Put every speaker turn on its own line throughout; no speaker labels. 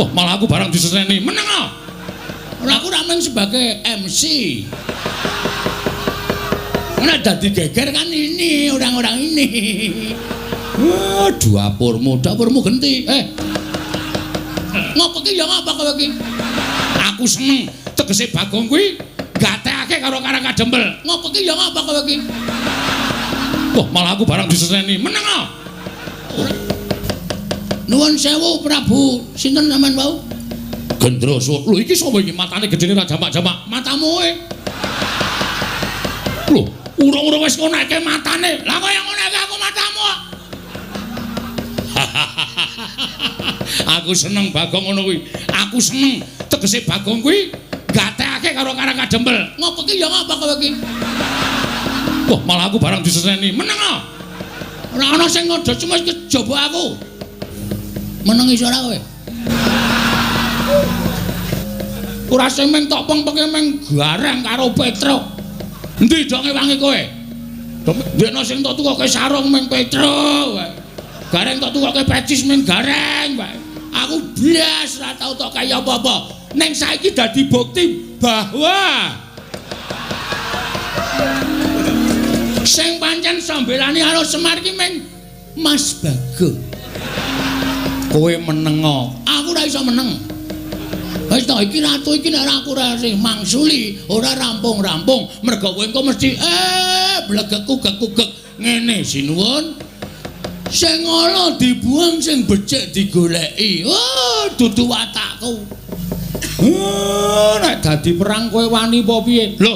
Wah, malah aku barang diseneni. Meneng ah. Ora aku ra mung sebagai MC. Nek dadi geger kan ini orang-orang ini. Wah, dapurmu, dapurmu genti. Ngopo ki ya ngapa kowe ki? Aku seneng tegese Bagong kuwi gatekake karo Karang Kadempel. Ngopo ki ya ngapa kowe ki? Wah, malah aku barang diseneni. Meneng ah. Nuwun sewu Prabu, sinten sampean wau? Gendroso. Lho iki sapa iki matane gedene ra jamak-jamak? Matamu e. Lho, urung-urung wis ngonekke matane. Lah kaya ngonekke aku matamu. Aku seneng Bagong ngono kuwi. Aku seneng tegese Bagong kuwi gatekake karo Karang Kadempel. Ngopo ki ya ngapa kowe ki? Wah, malah aku barang diseneni. Meneng ah. Ora ana sing ngodo cuma kejaba aku. Meneng iso ora kowe? Ora sing meng tok pengpenge meng gareng karo Petruk. Endi dong ngewangi kowe? Ndekno sing tok tukoke sarung meng Petruk wae. Gareng tok tukoke pecis meng gareng wae. Aku blas ora tau tok kaya apa-apa. Ning saiki dadi bukti bahwa sing pancen sambelane karo Semar ki meng Mas Bagong. Kowe menengo. Aku ora iso meneng. Wis to iki ratu iki nek aku ora sing mangsuli, ora rampung-rampung. Mergo kowe engko mesti blegekku gekugek ngene sinuwun. Sing ala dibuang, sing becik digoleki. Oh, dudu watakku. Nek dadi perang kowe wani apa piye? Lho.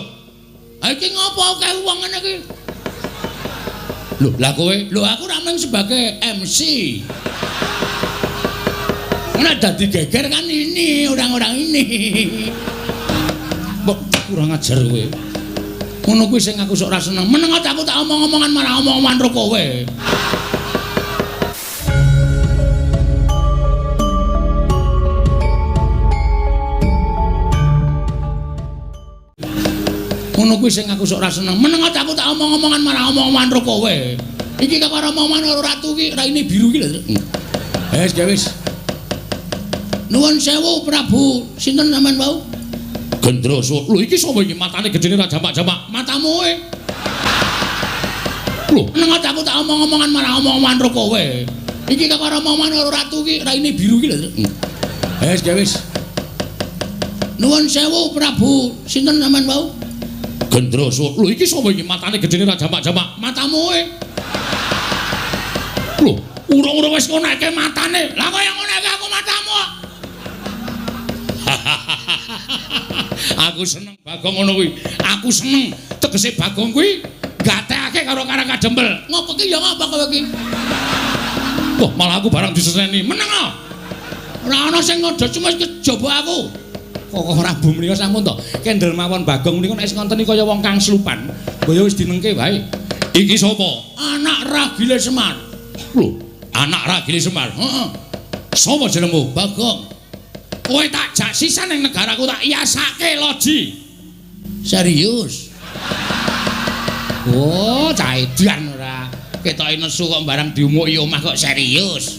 Ha iki ngopo akeh wong ngene iki? Lho, lah kowe? Lho aku ra mung sebagai MC. Nek dadi geger kan ini orang-orang ini. Mbok kurang ajar kowe. Ngono kuwi sing aku sok ora seneng. Meneng aku tak omong-omongan malah omong-omongan ro kowe. Ngono kuwi sing aku sok ora seneng. Meneng aku tak omong-omongan malah omong-omongan ro kowe. Iki karo omong-omongan karo ratu iki raine biru iki lho. Wis, wis. Nuwun sewu Prabu, sinten sampean wau? Gendroso. Lho iki sapa iki matane gedene ra jamak-jamak? Matamu e. Lho, neng aku tak omong-omongan malah omong-omongan ro kowe. Iki karo omong-omongan karo ratu iki raine biru iki lho. Wis, wis. Nuwun sewu Prabu, sinten sampean wau? Gendroso. Lho iki sapa iki matane gedene ra jamak-jamak? Matamu e. Lho, urung-urung wis ngonekke matane. Lah kaya ngonekke aku matamu. Aku seneng Bagong ngono kuwi. Aku seneng tegese Bagong kuwi gatekake karo Karang Kadempel. Ngopo ki ya ngapa kowe ki? Wah, malah aku barang diseneni. Meneng ah. Ora ana sing ngodo cuma kejaba aku. Kok ora bu menika sampun to. Kendel mawon Bagong menika nek wis ngonten kaya wong kang slupan. Mbaya wis dinengke wae. Iki sapa? Anak Ragile Semar. Lho, anak Ragile Semar. Heeh. Sapa jenengmu? Bagong. Kowe tak jak sisan ning negaraku tak yasake loji. Serius? Oh, cah edan ora. Ketoke nesu kok barang diumuki omah kok serius.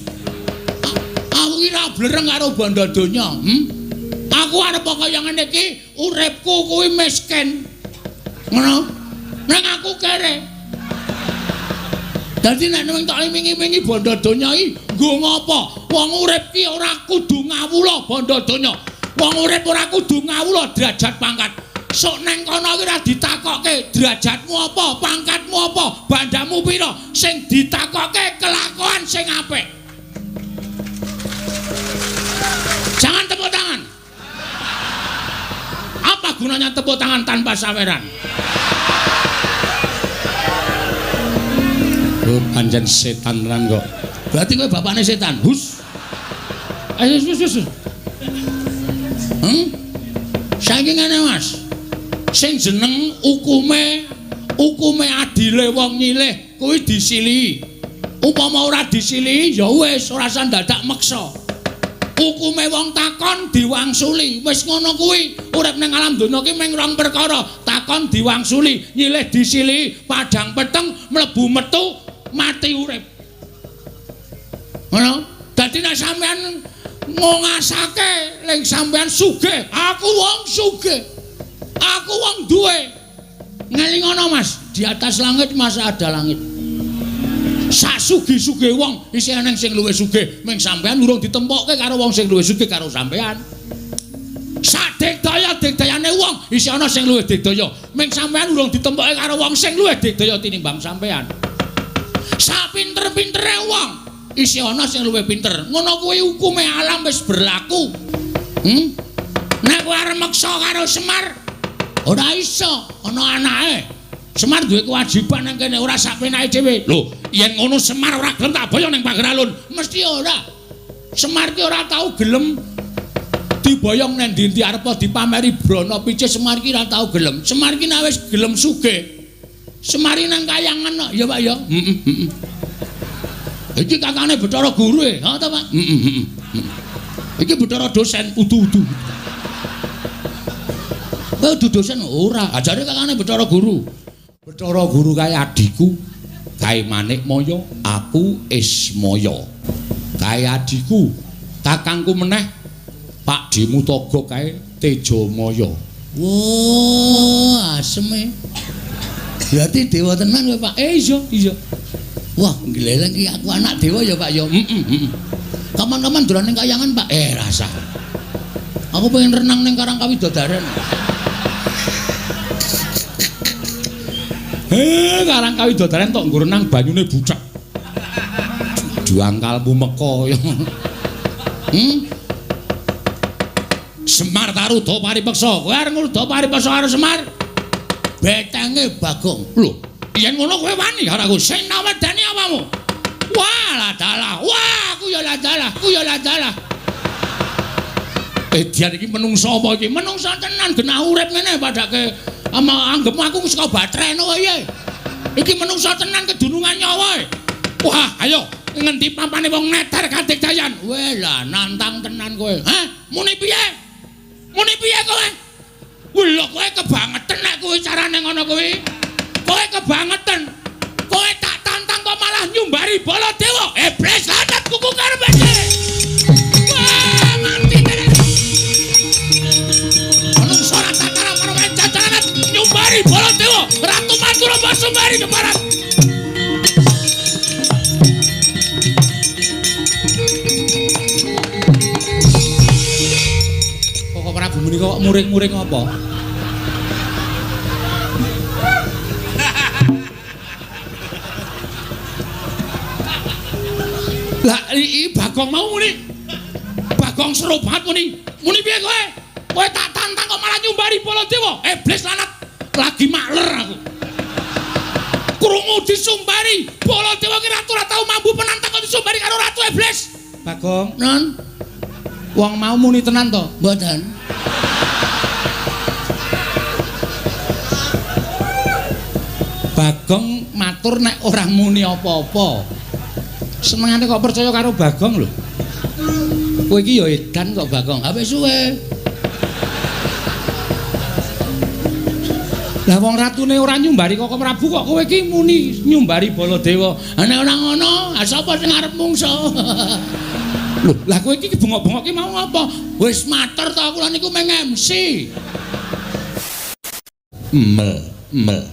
Aku ki ra blereng karo bondo donya, Aku arep kaya ngene iki, uripku kuwi miskin. Ngono? Ning aku kere. Dadi nek ning tok iming-imingi bondo donya iki nggo ngopo? Wong urip ki ora kudu ngawula bondo donya. Wong urip ora kudu ngawula derajat pangkat. Sok neng kono ki ora ditakokke derajatmu apa, pangkatmu apa, bandamu pira. Sing ditakokke kelakuan sing apik. Jangan tepuk tangan. Apa gunanya tepuk tangan tanpa saweran? Oh, pancen setan tenan kok. Berarti kowe bapakne setan. Hus. Ayo wis wis. Saiki ngene, Mas. Sing jeneng hukume adile wong nyilih kuwi disilihi. Upama ora disilihi ya wis ora usah dadak meksa. Hukume wong takon diwangsuli. Wis ngono kuwi. Urip ning alam donya ki mung rong perkara, takon diwangsuli, nyilih disilihi, padhang peteng mlebu metu mati urip. Ngono. Dadi nek sampean Ngongasake ling sampean sugih. Aku wong sugih. Aku wong duwe. Ngelingono Mas, di atas langit masa ada langit. Sak sugih-sugih wong isih eneng sing luwih sugih, ming sampean urung ditempokke karo wong sing luwih sugih karo sampean. Sak digdaya-digdayane wong isih ana sing luwih digdaya, ming sampean urung ditempokke karo wong sing luwih digdaya tinimbang sampean. Sak pinter-pintere wong isih ana sing luwih pinter. Ngono kuwi hukume alam wis berlaku. Nek kowe arep meksa karo Semar ora iso, ana anake. Semar duwe kewajiban nang kene ora sak penake dhewe. Lho, yen ngono Semar ora gelem tak boyong ning pager alun. Mesti ora. Semar ki ora tau gelem diboyong nang ndi-ndi arep dipameri brana picis Semar ki ora tau gelem. Semar ki nek wis gelem sugih. Semar nang kayangan kok, ya Pak ya. Heeh, heeh. Iki kakane Bathara Guru e, ha ta Pak? Heeh, heeh. Iki Bathara dosen udu-udu. Kowe udu dosen ora, ajare kakane Bathara Guru. Bathara Guru kae adhiku, kae Manikmaya, aku Ismaya. Kae adhiku, kakangku meneh Pak Dimutaga kae Tejamaya. Wah, aseme. Berarti dewa tenan kowe, Pak. Iya, iya. Wah, ngleleng iki aku anak dewa ya, Pak ya. Heeh, heeh. Kapan-kapan dolan ning kayangan, Pak. Rasa. Aku pengen renang ning Karang Kawidodaren. Karang Kawidodaren tok nggo renang banyune bucek. Juangkalmu meka ya. Semar taruda paripeksa. Kowe arep ngruda paripeksa karo Semar? Betenge Bagong. Lho, yen ngono kowe wani karo aku. Sing nawedani apamu? Wah, lah dalah. Wah, aku ya lah dalah, aku ya lah dalah. Edian iki menungso apa iki? Menungso tenan genah urip ngene padake ama anggepmu aku saka batreno wae. Iki menungso tenan kedunungan nyawa. Wah, ayo ngendi pampane wong neter kadigdayan. Weh lah nantang tenan kowe. Hah? Muni piye? Muni piye kowe? Lho kowe kebangetan nek kuwi carane ngono kuwi. Kowe kebangetan. Kowe tak tantang kok malah nyumbari Baladewa. Iblis lanat kuku karepe. Wah, mati tenan. Menungso ora tataran karo cacaran nyumbari Baladewa. Ratu Madura Basumbari keparat. Kok Prabu menika kok muring-muring apa? Lah iki Bagong mau muni. Bagong seru banget muni. Muni piye kowe? Kowe tak tantang kok malah nyumbari Baladewa. Iblis lanat lagi makler aku. Krungu disumbari Baladewa ki ratu ora tau mambu penantang kok disumbari karo ratu iblis. Bagong, non. Wong mau muni tenan to? Mboten. Bagong matur nek ora muni apa-apa. Senengane kok percaya karo Bagong lho. Kowe iki ya edan kok Bagong. Ha wis suwe. Lah wong ratune ora nyumbari Koko Prabu kok kowe iki muni nyumbari Baladewa. Ha nek ora ngono, ha sapa sing arep mungsa? Lho, lah kowe iki bengok-bengok ki mau ngapa? Wis matur to aku lan niku meng MC. Mel, mel.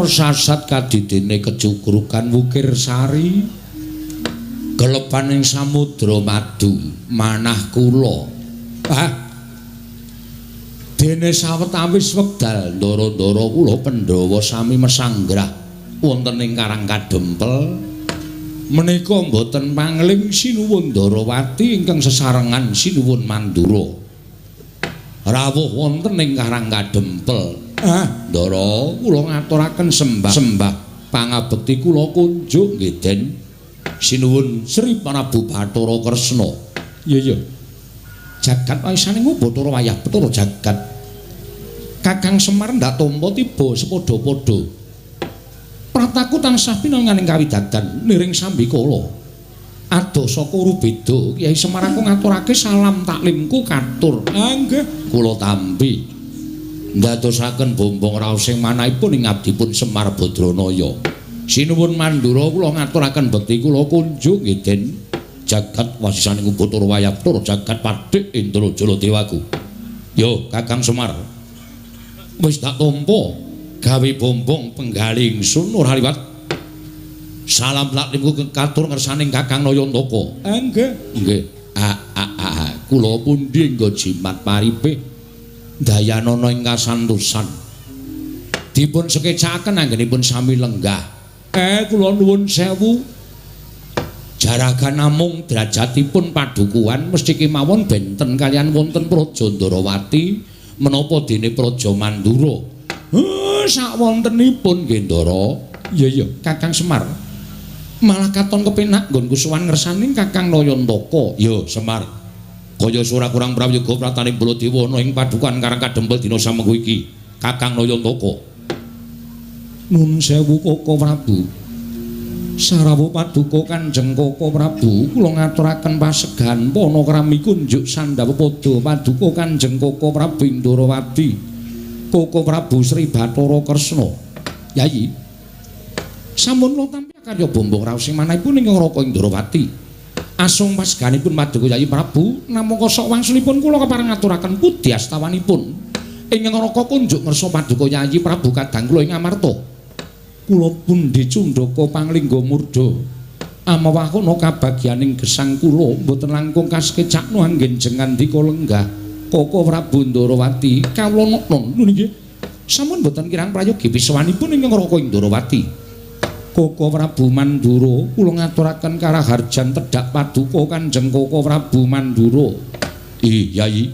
Sasat kadidene kecukrukan Wukir Sari. Gelepaning samudra madu manah kula. Ah. Dene sawetawis wekdal ndara-ndara kula Pandhawa sami mesanggrah wonten ing Karang Kadempel. Menika mboten pangling Sinuwun Ndarawati ingkang sesarengan Sinuwun Mandura. Rawuh wonten ing Karang Kadempel. Ah, Ndara, kula ngaturaken sembah pangabekti kula kunjuk nggih Den. Sinuwun Sri Prabu Bathara Kresna. Iya iya. Jagat waisane Bathara wayah Bathara jagat. Kakang Semar ndak tampa tiba sepadha-padha. Prataku tansah pinanganing kawidadan niring sambikala. Adoh saka Rubeda, Kyai Semar aku ngaturake salam taklimku katur. Ah nggih, kula tampi. Ndadosaken bombong raos sing manahipun ing abdipun Semar Badranaya. Sinuwun Mandura kula ngaturaken bekti kula kunjuk nggih Den. Jagat wasisaning Bathara Wayah tur jagat padhek Indra Jala Dewaku. Yo Kakang Semar. Wis tak tampa gawe bombong penggalih ingsun ora liwat. Salam taklimku katur ngersaning Kakang Nayantaka. Nggih. Nggih. Kula pundi nggo jimat paripe dayanana ing kasantosan. Dipun sekecakaken anggenipun sami lenggah. Kula nuwun sewu. Jaragan namung derajatipun padukuhan mesti kemawon benten kalian wonten Praja Ndarawati menapa dene Praja Mandura. Sakwontenipun nggih Ndara. Iya iya Kakang Semar. Malah katon kepenak nggonku sowan ngersaning Kakang Nayantaka. Ya Semar. Kaya ora kurang prayoga prataning Baladewa ana ing padukuhan Karang Kadempel dina samengko iki. Kakang Nayantaka. Nun sewu Koko Prabu. Sarawuh paduka Kanjeng Koko Prabu, kula ngaturaken pasegahan panakrami kunjuk sandhawa padha paduka Kanjeng Koko Prabu Ndrawati. Koko Prabu Sri Bathara Kresna. Yayi. Sampun kula tampi karya bombong raos sing manahipun ingkang Raka Indrawati. Asung pasegahanipun paduka Yayi Prabu, namung kosok wangsulipun kula kepareng ngaturaken pudhi astawanipun. Ingkang Raka kunjuk ngersa paduka Yayi Prabu kadang kula ing Amarta. Kula pundi cundhaka panglingga murda. Amawahana kabagyaning gesang kula mboten langkung kasekecakno anggen jengandika lenggah. Koko Prabu Ndrawati kawula nokno nggih. Sampun mboten kirang prayogi pisawanipun ingkang Raka Indrawati. Koko Prabu Mandura kula ngaturaken karaharjan tedhak paduka Kanjeng Koko Prabu Mandura. Yayi.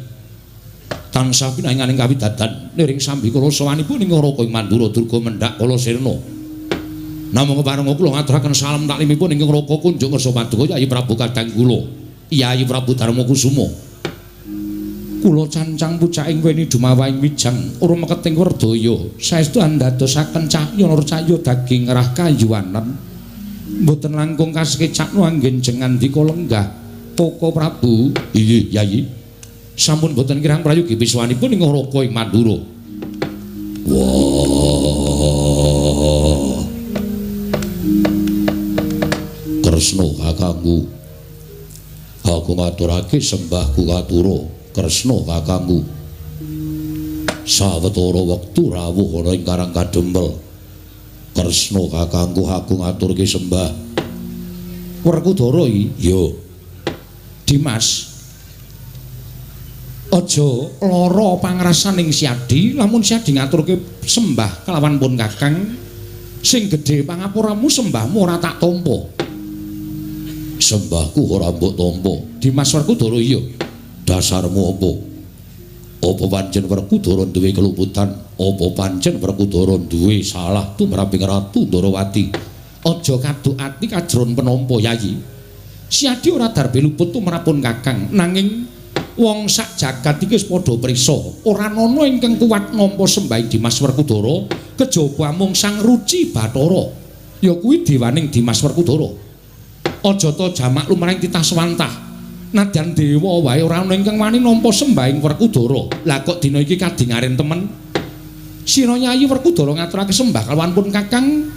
Tansah pinanganing kawidadan niring sambikala sawanipun ing Raka ing Mandura Durga mendhak kala sirna. Namung kepareng kula ngaturaken salam taklimipun ingkang Raka kunjuk ngersa paduka Yayi Prabu kadang kula, Yayi Prabu Darma Kusuma. Kula cancang pucaking weni dumawahing wijang rumeketing werdaya saestu andadosaken cahya nur cahya daging rah kayuwanen. Mboten langkung kasekecakno anggen jengandika lenggah Koko Prabu. Inggih Yayi. Sampun boten kirang prayogi piswanipun ing Raka ing Mandura. Wah. Kresna kakangku. Aku ngaturake sembahku katura Kresna kakangku. Sawetara wektu rawuh ana ing Karang Kadempel. Kresna kakangku aku ngaturke sembah. Werkudara iki? Ya. Dimas. Aja lara pangrasaning Siadi, lamun Siadi ngaturke sembah kelawan pun Kakang sing gedhe pangapuramu sembahmu ora tak tampa. Sembahku ora mbok tampa. Dimas Werkudara iya. Dasarmu apa? Apa pancen Werkudara duwe keluputan? Apa pancen Werkudara duwe salah tumraping Ratu Ndrawati? Aja kaduk ati kajron penampa Yayi. Siadi ora darbe luput tumrapun Kakang, nanging wong sak jagat iki wis padha prisa, ora ana ingkang kuat nampa sembahing Dimas Werkudara kejaba amung Sang Ruci Bathara. Ya kuwi dewaning Dimas Werkudara. Aja ta jamak lumrahing titah swantah. Nadyan dewa wae ora ana ingkang wani nampa sembahing Werkudara. Lah kok dina iki kadingaren temen? Sira Yayi Werkudara ngaturake sembah kalawan pun Kakang,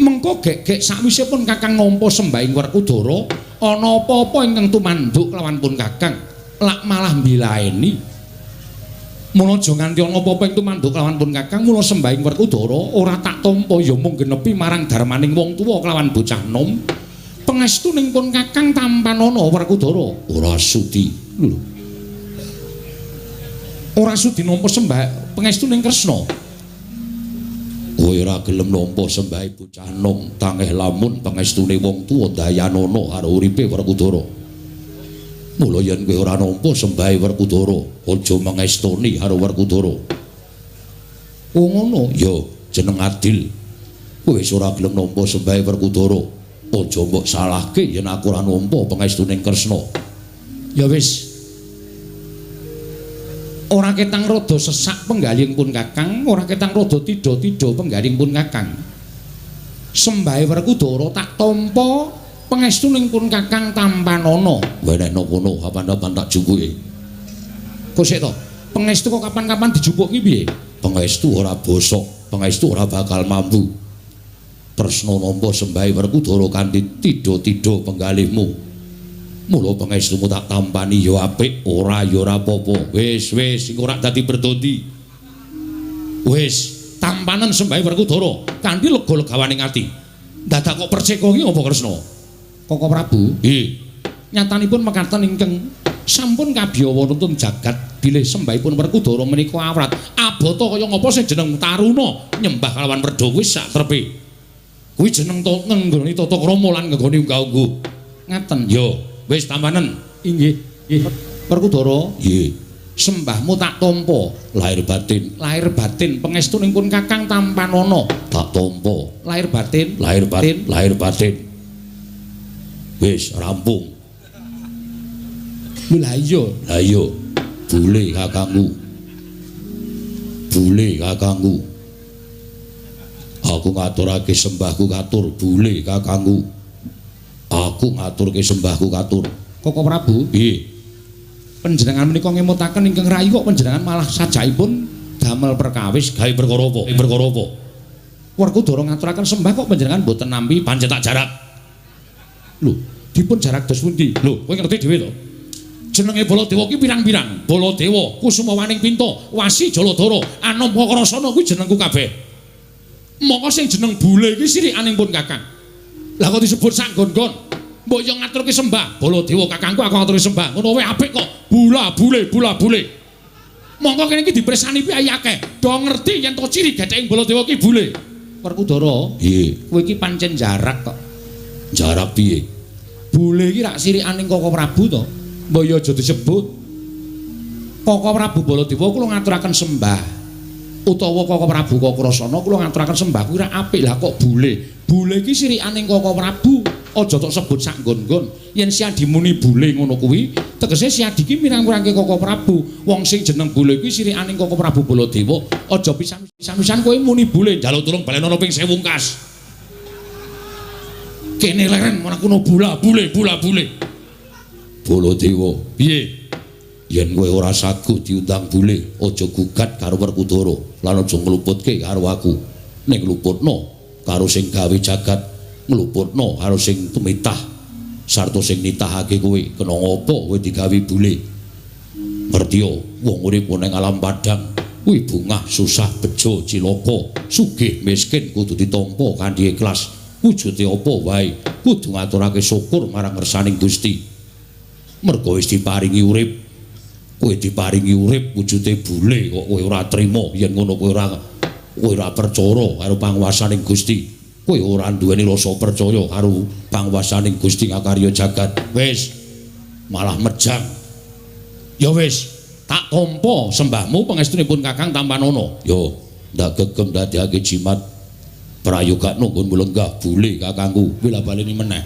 mengko gek-gek sakwise pun Kakang nampa sembahing Werkudara, ana apa-apa ingkang tumanduk kelawan pun Kakang. Lak malah mbilaeni. Mula aja nganti ana apa-apa ing tumanduk kelawan pun Kakang, mula sembahing Werkudara ora tak tampa ya mung genepi marang darmaning wong tuwa kelawan bocah nom. Pangestuning pun Kakang tampanana Werkudara. Ora sudi. Lho. Ora sudi nampa sembah pangestuning Kresna. Kowe ora gelem nampa sembahe bocah nom tangeh lamun pangestune wong tuwa dayanana karo uripe Werkudara. Mula yen kowe ora nampa sembahe Werkudara, aja mangestoni karo Werkudara. Oh ngono, ya jeneng adil. Kowe wis ora gelem nampa sembahe Werkudara, aja mbok salahke yen aku ora nampa pangestuning Kresna. Ya wis. Ora ketang rada sesak penggalihing pun Kakang, ora ketang rada tidha-tidha penggalihing pun Kakang. Sembahe Werkudara tak tampa pangestuning pun Kakang tampanana. Wenehno kono kapan-kapan tak jupuke. Kok sik to? Pangestu kok kapan-kapan dijupuk ki piye? Pangestu ora bosok, pangestu ora bakal mampu. Kresna nampa sembahe Werkudara kanthi tidha-tidha penggalihmu. Mula pangestumu tak tampani ya apik, ora ya ora apa-apa. Wis wis iku ora dadi berdondi. Wis tampanen sembahe Werkudara kanthi lega-legawaning ati. Dadak kok perceka iki apa Kresna? Koko Prabu, nggih. Nyatanipun mekaten ingkang sampun kabiyawa nuntun jagat bilih sembahipun Werkudara menika awrat. Abota kaya ngapa sing jeneng taruna nyembah kalawan werda kuwi sak trepe. Kuwi jeneng to ngenggoni tata krama lan ngenggoni unggah-ungguh. Ngaten. Yo, wis tampanen. Inggih. Nggih. Werkudara, nggih. Sembahmu tak tampa lahir batin, lahir batin pangestunipun Kakang tampanana tak tampa. Lahir batin, lahir batin, lahir batin. Wis rampung. Lha iya, lha iya. Bule kakangku. Bule kakangku. Aku ngaturake sembahku katur bule kakangku. Aku ngaturke sembahku katur. Koko Prabu, nggih. Panjenengan menika ngemutaken ingkang rayi kok panjenengan malah sajakipun damel perkawis gawe perkara apa? Perkara apa? Werkudara ngaturaken sembah kok panjenengan mboten nampi pancen tak jarak. Lho, dipun jarak dos pundi? Lho, kowe ngerti dhewe to? Jenenge Baladewa ki pirang-pirang. Baladewa, Kusumawaning Pinta, Wasi Jaladara, Anom Kakrasana kuwi jenengku kabeh. Mongko sing jeneng bule iki sirikaning pun Kakang. Lah kok disebut sak nggon-nggon? Mbok yo ngaturke sembah. Baladewa kakangku aku ngaturke sembah. Ngono wae apik kok. Bula bule, bula bule. Mongko kene iki dipresani piye akeh. Do ngerti yen to ciri getheke Baladewa ki bule. Werkudara, nggih. Kowe iki pancen jarak kok. Jarak piye? Bule iki rak sirikaning Koko Prabu to. Mbok yo aja disebut. Koko Prabu Baladewa kula ngaturaken sembah. Utawa Koko Prabu Kakrasana kula ngaturaken sembah kuwi rak apik. Lah kok bule? Bule iki sirikaning Koko Prabu. Aja tok sebut sak nggon-nggon. Yen Siadi muni bule ngono kuwi, tegese Siadi iki mirang-mirangke Koko Prabu. Wong sing jeneng bule kuwi sirikaning Koko Prabu Baladewa. Aja pisan-pisan kowe muni bule, njaluk tulung balenono ping 1000 kas. Kene leren ora kuno bula bule bula bule. Baladewa, piye? Yen kowe ora sagu diundang bule, aja gugat karo Werkudara lan aja ngluputke karo aku. Ning luputno karo sing gawe jagat, ngluputno karo sing tumitah sarta sing nitahake kowe. Kena ngapa kowe digawe bule? Ngerti yo, wong urip ning alam padang kuwi bungah, susah, bejo, cilaka, sugih, miskin kudu ditampa kanthi ikhlas. Wujude apa wae kudu ngaturake syukur marang ngersaning Gusti. Merga wis diparingi urip, kowe diparingi urip wujude bule kok kowe ora trima. Yen ngono kowe ora percaya karo panguwasaning Gusti. Kowe ora duweni rasa percaya karo panguwasaning Gusti ngakarya jagat. Wis malah mejang. Ya wis, tak tampa sembahmu pangestunipun Kakang tampanana. Yo, ndak gegem dadekake jimat prayogakno nggonmu lenggah bule kakangku. Wila baleni meneh.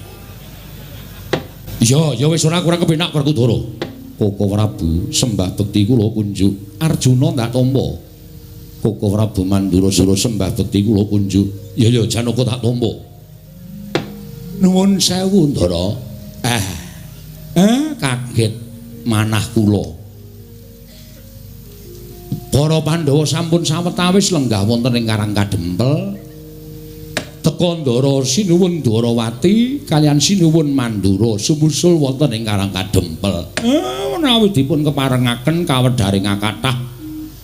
Ya, ya wis ora kurang kepenak Werkudara. Koko Prabu sembah bekti kula kunjuk. Arjuna ndak tampa. Koko Prabu Mandura sembah bekti kula kunjuk. Ya ya Janaka tak tampa. Nuwun sewu Ndara. Kaget manah kula. Para Pandhawa sampun sawetawis lenggah wonten ing Karang Kadempel. Teka Ndara sinuwun Dwarawati kaliyan sinuwun Mandura sumusul wonten ing Karang Kadempel. Menawi dipun keparengaken kawedharing kathah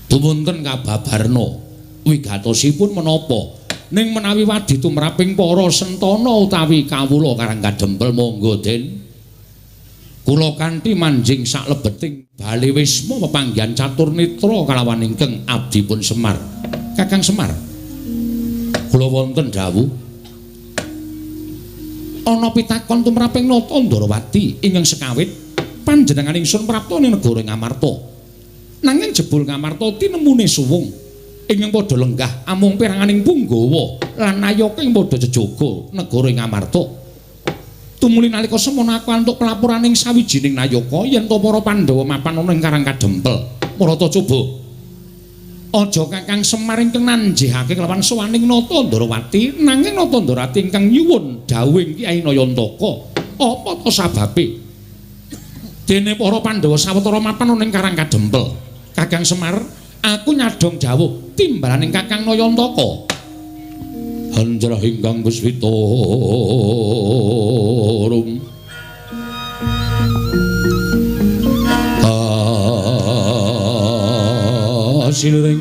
dumunten kababarna wigatosipun menapa? Ning menawi wadi tumraping para sentana utawi kawula Karang Kadempel monggo Den. Kula kanthi manjing saklebeting bale wisma pepanggihan catur netra kalawan ingkang abdipun Semar. Kakang Semar, kula wonten dawuh ana pitakon tumraping Nata Ndrawati ingkang sekawit panjenengan ingsun prapta ning negara Ngamarta. Nanging jebul Ngamarta tinemune suwung ingkang padha lenggah amung peranganing punggawa lan nayaka ing padha jejaga negara Ngamarta. Tumuli nalika semono aku antuk pelaporaning sawijining nayaka yen to para Pandhawa mapan ana ing Karang Kadempel. Marata coba aja Kakang Semar ingkang nanjihake kelawan sowaning Nata Ndrawati, nanging Nata Ndrawati ingkang nyuwun dawuhing Kyai Nayantaka. Apa to sababe? Dene para Pandhawa sawetara mapan ana ing Karang Kadempel. Kakang Semar, aku nyadhong dawuh timbalaning Kakang Nayantaka. Hanjrah ingkang kuswita rum. siliring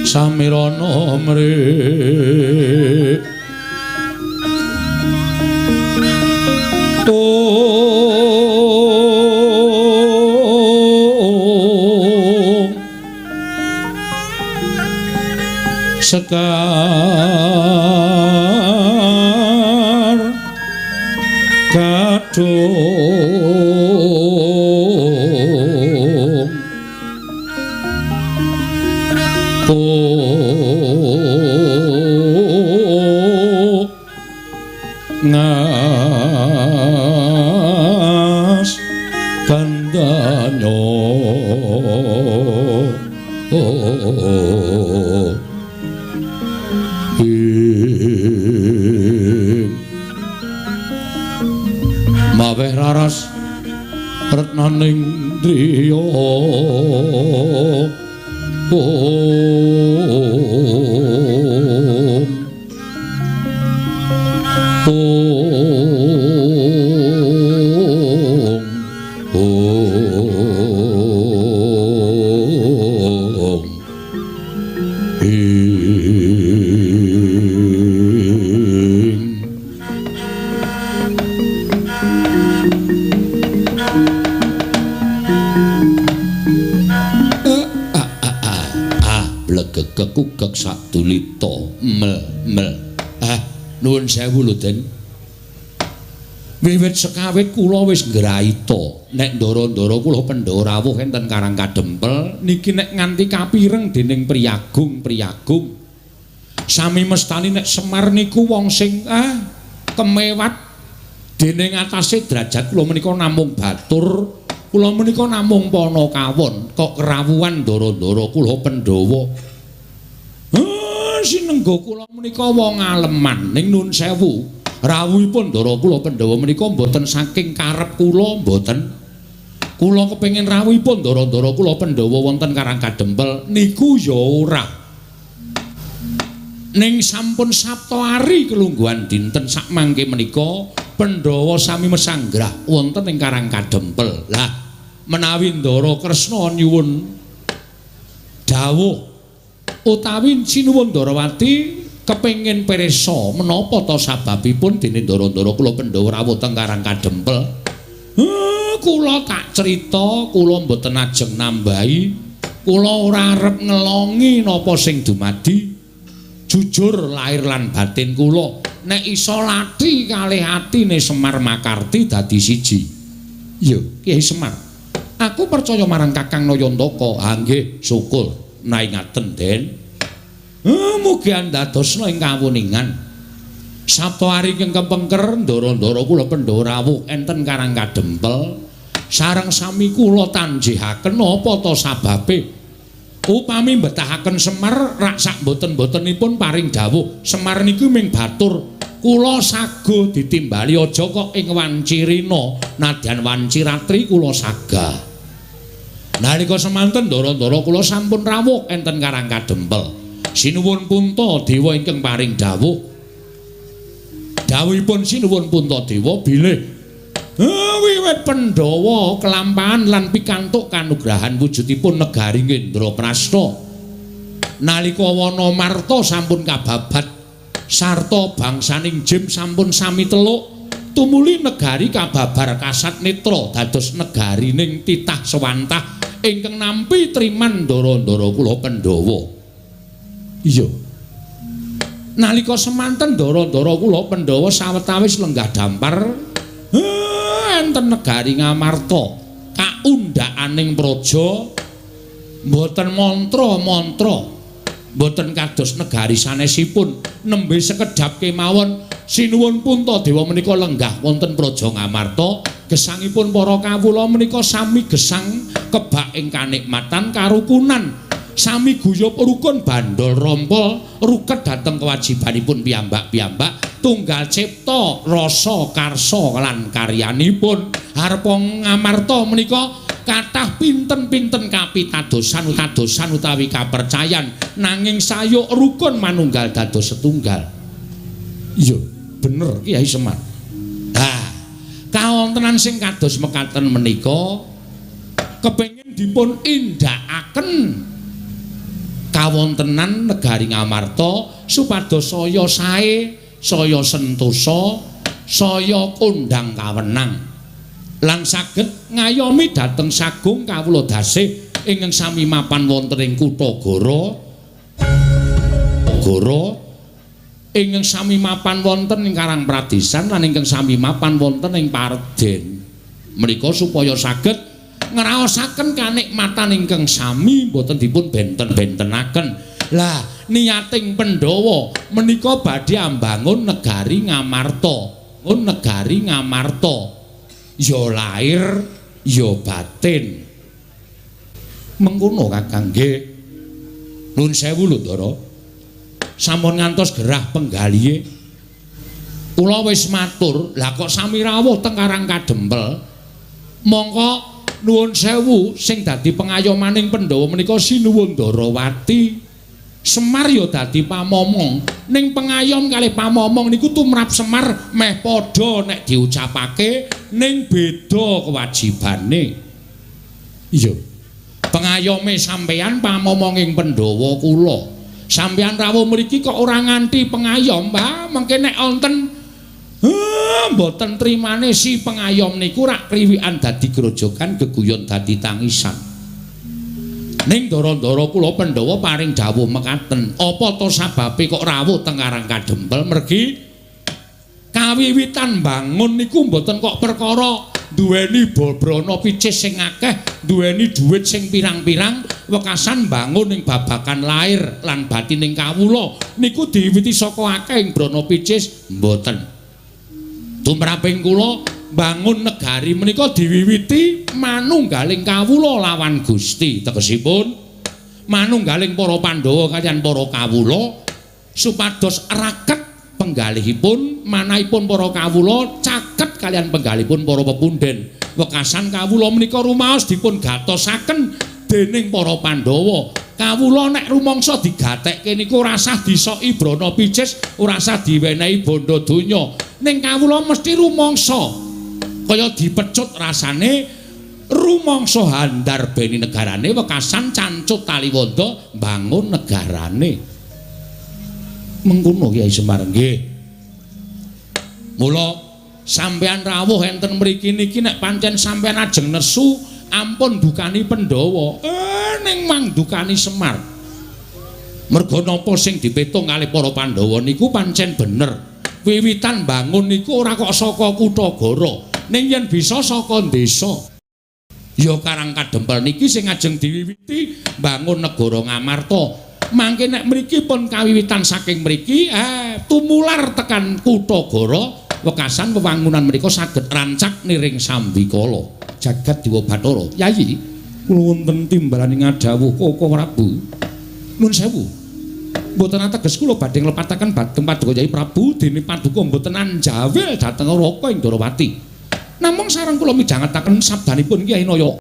samirana mrik Sekar kadung ngas kandanyo maweh raras retnaning driya om om om kekugek sadulita mel mel. Ah, nuwun sewu lho Den. Wiwit sekawit kula wis ngraita nek ndara-ndara kula Pandhawa rawuh enten Karang Kadempel niki nek nganti kapireng dening priyagung-priyagung. Sami mestani nek Semar niku wong sing kemewat dening atase derajat kula menika namung batur, kula menika namung panakawon kok kerawuhan ndara-ndara kula Pandhawa. Sinengga kula menika wong aleman ning nun sewu rawuhipun ndara kula Pandhawa menika mboten saking karep kula mboten. Kula kepengin rawuhipun ndara-ndara kula Pandhawa wonten Karang Kadempel niku ya ora. Ning sampun sapta ari kelungguhan dinten sakmangke menika Pandhawa sami mesanggrah wonten ing Karang Kadempel. Lah menawi Ndara Kresna nyuwun dawuh utawi sinuwun Ndarawati kepengin pirsa menapa ta sababipun dene ndara-ndara kula Pandhawa rawuh teng Karang Kadempel. Kula tak crita, kula mboten ajeng nambahi, kula ora arep ngelongi napa sing dumadi. Jujur lahir lan batin kula nek iso lati kalih atine Semar Makarti dadi siji. Iya, Kyai Semar. Aku percaya marang Kakang Nayantaka. Ha nggih, syukur. Naingaten Den. Mugi andadosna ing kawuningan. Sabta ari ingkang kepengker ndara-ndara kula Pandhawa rawuh enten Karang Kadempel sareng sami kula tanjihaken apa ta sababe upami mbetahaken Semar rak sak mboten-mbotenipun paring dawuh Semar niku ming batur kula sago ditimbali aja kok ing wancirina nadyan wanciratri kula sagah. Nalika semanten ndara-ndara kula sampun rawuh enten Karang Kadempel. Sinuwun Puntadewa ingkang paring dawuh. Dawuhipun Sinuwun Puntadewa bilih wiwit Pandhawa kelampahan lan pikantuk kanugrahan wujudipun negari Indraprasta. Nalika Wanamarta sampun kababat sarta bangsaning Jim sampun sami teluk, tumuli negari kababar kasat netra dados negarining titah sewantah ingkang nampi triman ndara-ndara kula Pandhawa. Iya. Nalika semanten ndara-ndara kula Pandhawa sawetawis lenggah dampar enten negari Ngamarta kaundhakaning praja mboten mantra-mantra, mboten kados negari sanesipun nembe sekedhap kemawon Sinuwun Puntadewa menika lenggah wonten praja Ngamarta. Gesangipun para kawula menika sami gesang kebak ing kanikmatan karukunan, sami guyub rukun bandol rompol ruket dhateng kewajibanipun piyambak-piyambak tunggal cipta rasa karsa lan karyanipun. Harpa Ngamarta menika kathah pinten-pinten kapitadosan utadosan utawi kapercayan nanging sayuk rukun manunggal dados setunggal. Iya, bener Kyai Semar. Nah, kawontenan sing kados mekaten menika kepengin dipun indhakaken Kawontenan negari Ngamarta supados saya sae, saya sentosa, saya kondhang kawenang lan saged ngayomi dhateng sagung kawula dasih ingkang sami mapan wonten ing kutha Goro. Goro ingkang sami mapan wonten ing Karang Pradesan lan ingkang sami mapan wonten ing Parden. Menika supaya saged ngraosaken kanikmatan ingkang sami boten dipun benten-bentenaken. Lah niating Pandhawa menika badhe ambangun negari Ngamarta. Negari Ngamarta. Ya lair ya batin. Mengkono Kakang nggih. Nuwun sewu lho Ndara. Sampun ngantos gerah penggalihe. Kula wis matur, lah kok sami rawuh teng Karang Kadempel. Mongko nuwun sewu sing dadi pengayomaning Pandhawa menika Sinuwun Ndarawati. Semar ya dadi pamomong. Ning pengayom kalih pamomong niku tumrap Semar meh padha nek diucapake ning beda kewajibane. Iya. Pengayome sampeyan pamomonging Pandhawa kula. Sampeyan rawuh mriki kok ora nganti pengayom, Mbah. Mengke nek wonten mboten trimane si pengayom niku rak kriwikan dadi grojogan, geguyon dadi tangisan. Ning ndara-ndara kula Pandhawa paring dawuh mekaten, apa to sababe kok rawuh teng Karang Kadempel? Mergi kawiwitan bangun niku mboten kok perkara duweni brana picis sing akeh, duweni dhuwit sing pirang-pirang, wekasan bangun ing babagan lair lan batining kawula niku diwiwiti saka akeh ing brana picis mboten. Tumraping kula bangun negari menika diwiwiti manunggaling kawula lawan Gusti, tegesipun manunggaling para Pandhawa kaliyan para kawula supados raket penggalihipun manahipun para kawula caket kaliyan penggalihipun para pepundhen. Wekasan kawula menika rumaos dipun gatosaken dening para Pandhawa. Kawula nek rumangsa digatekke niku ora sah disoki brana picis, ora sah diwenehi bondo donya. Ning kawula mesti rumangsa kaya dipecut rasane, rumangsa handarbeni negarane, wekasan cancut taliwonda mbangun negarane. Mengkono Kyai Semar nggih. Mula sampeyan rawuh enten mriki niki nek pancen sampeyan ajeng nesu ampun dukani Pandhawa. Ning mangdukani Semar. Merga napa sing dipetung kalih para Pandhawa niku pancen bener. Wiwitan bangun niku ora kok saka kutha Goro, ning yen bisa saka desa. Ya Karang Kadempel niki sing ajeng diwiwiti bangun negara Ngamarta. Mangke nek mriki pun kawiwitan saking mriki, tumular tekan kutha Goro, wekasan wewangunan menika saged rancak niring sambikala. Jagat Dewa Bathara. Yayi, kula wonten timbalane ngadhawuh Koko Prabu. Nuwun sewu. Mboten ateges kula badhe nglepataken dhateng Paduka Yayi Prabu dene paduka mboten anjawil dhateng Raka ing Ndarawati. Namung sareng kula midhangetaken sabdanipun Kyai Naya.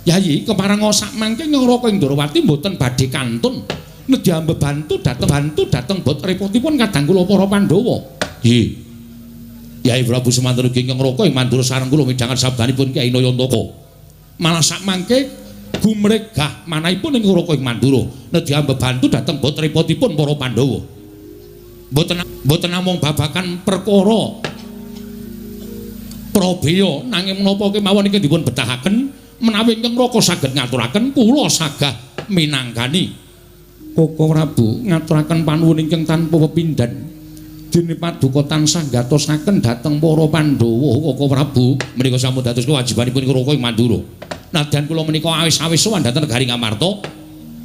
Yayi, kepareng sak mangke Raka ing Ndarawati mboten badhe kantun nedya mbebantu dhateng bot repotipun kadang kula para Pandhawa. Nggih. Yai Prabu semanten ugi ingkang Raka ing Mandura sareng kula midhanget sabdanipun Kyai Nayantaka. Malah sak mangke gumregah manahipun ing Raka ing Mandura nedya mbebantu dhateng bot repotipun para Pandhawa. Mboten namung babagan perkara prabeya nanging menapa kemawon ingkang dipun betahaken menawi ingkang Raka saged ngaturaken kula sagah minangkani. Koko Prabu ngaturaken panuwun ingkang tanpa pepindhan. Dene paduka tansah gatosaken dhateng para Pandhawa. Koko Prabu menika sampun dados kewajibanipun Raka ing Mandura. Nadyan kula menika awis-awis sowan dhateng negari Ngamarta,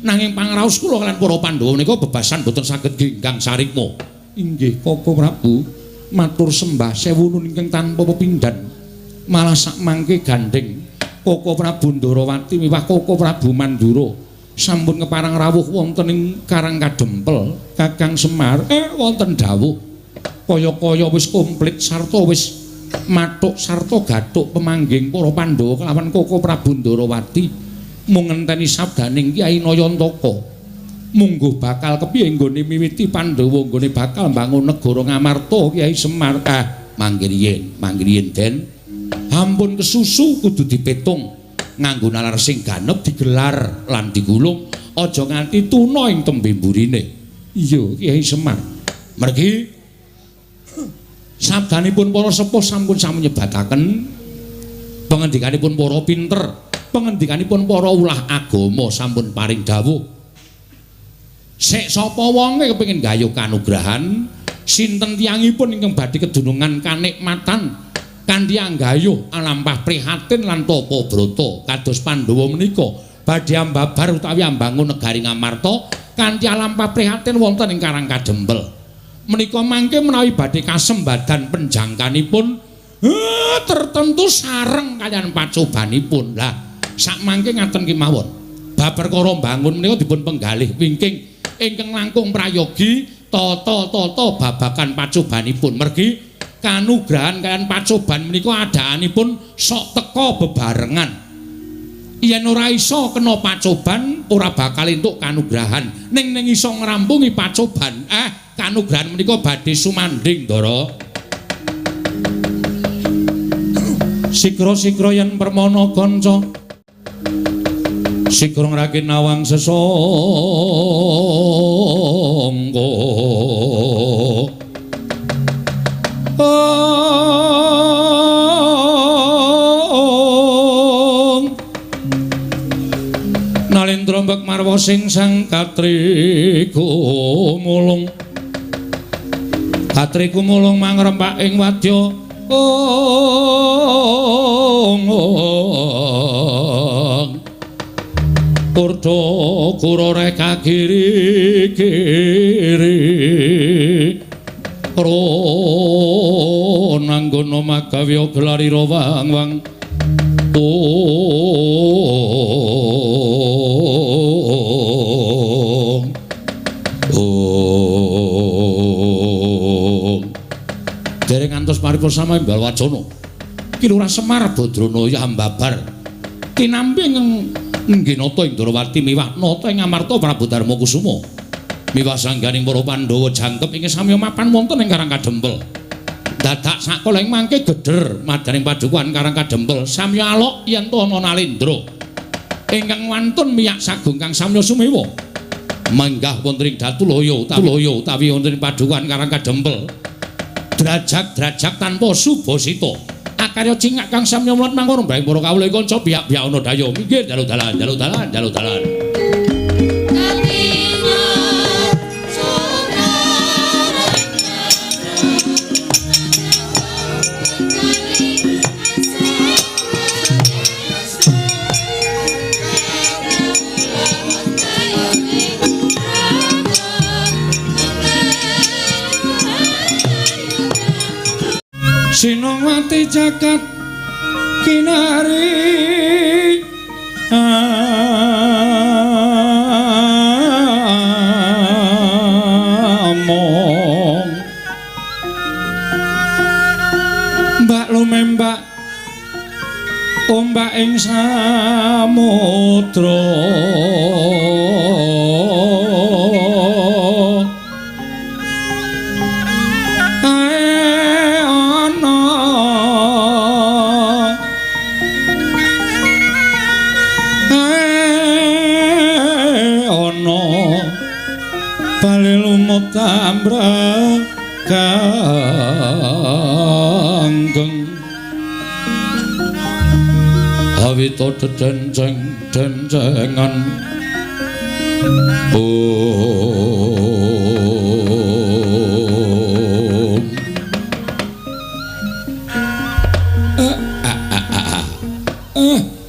nanging pangraos kula kaliyan para Pandhawa menika bebasan boten saged genggang sarikma. Inggih Koko Prabu, matur sembah sewu nun ingkang tanpa pepindhan. Malah sak mangke gandheng Koko Prabu Ndarawati miwah Koko Prabu Mandura sampun keparang rawuh wonten ing Karang Kadempel. Kakang Semar wonten dawuh kaya-kaya wis komplit sarta wis mathuk sarta gathuk pemangging para Pandhawa kelawan Koko Prabu Ndarawati mung ngenteni sabdaning Kyai Nayantaka. Mungguh bakal kepiye nggone miwiti Pandhawa nggone bakal mbangun negara Ngamarta Kyai Semar. Mangke riyin Den. Ampun kesusu kudu dipetung nganggo nalar sing ganep digelar lan digulung. Aja nganti tuna ing tembe mburine. Iya, Kyai Semar. Mergi sabdanipun para sepuh sampun sami nyebataken pangendikanipun para pinter, pangendikanipun para ulah agama sampun paring dawuh. Sik sapa wonge kepengin gayuh kanugrahan, sinten tiyangipun ingkang badhe kedunungan kanikmatan kanthi anggayuh alampah prihatin lan tapa brata kados Pandhawa menika badhe ambabar utawi ambangun negari Ngamarta kanthi alampah prihatin wonten ing Karang Kadempel. Menika mangke menawi badhe kasembadan penjangkanipun tertentu sareng kaliyan pacobanipun. Lah sakmangke ngaten kemawon. Bab perkara mbangun menika dipun penggalih wingking ingkang langkung prayogi tata-tata babagan pacobanipun. Mergi kanugrahan kaliyan pacoban menika adaanipun sok teka bebarengan. Yen ora iso kena pacoban ora bakal entuk kanugrahan. Ning ning iso ngrampungi pacoban, kanugrahan menika badhe sumandhing, Ndara. Sikra-sikra yen permana kanca, sikra ngragin nawang sesangka. Nalendra mbek marwa sing sang katriku mulung. Katriku mulung mangrempak ing wadya. Kurda kurore kagiri kiri. Ron anggono magawya gelarira wang-wang. Dereng ngantos paripurna sama imbal wacana. Ki Lurah Semar Badrana ya ambabar. Tinampi ing Ngginata ing Ndrawati miwah nata ing Amarta Prabu Darma Kusuma. Miwah sangganing para Pandhawa jangkep ing samya mapan wonten ing Karang Kadempel. Dadak sakala ing mangke geder madaning padukuhan Karang Kadempel samya alok yen to ana Nalendra ingkang wantun miyak sagung kang samya sumewa. Menggah wonten ing Datulaya utawi wonten ing padukuhan Karang Kadempel. Drajak-drajak tanpa subasita. Akarya cingak kang samya mulat mangkono mbrang para kawula kanca biyak-biyak ana daya minggir dalu dalan dalu dalan dalu dalan. Sinongwati jagat kinari among mbak lumembak ombak ing samudra tambra kanggeng awita dedenceng dencengan om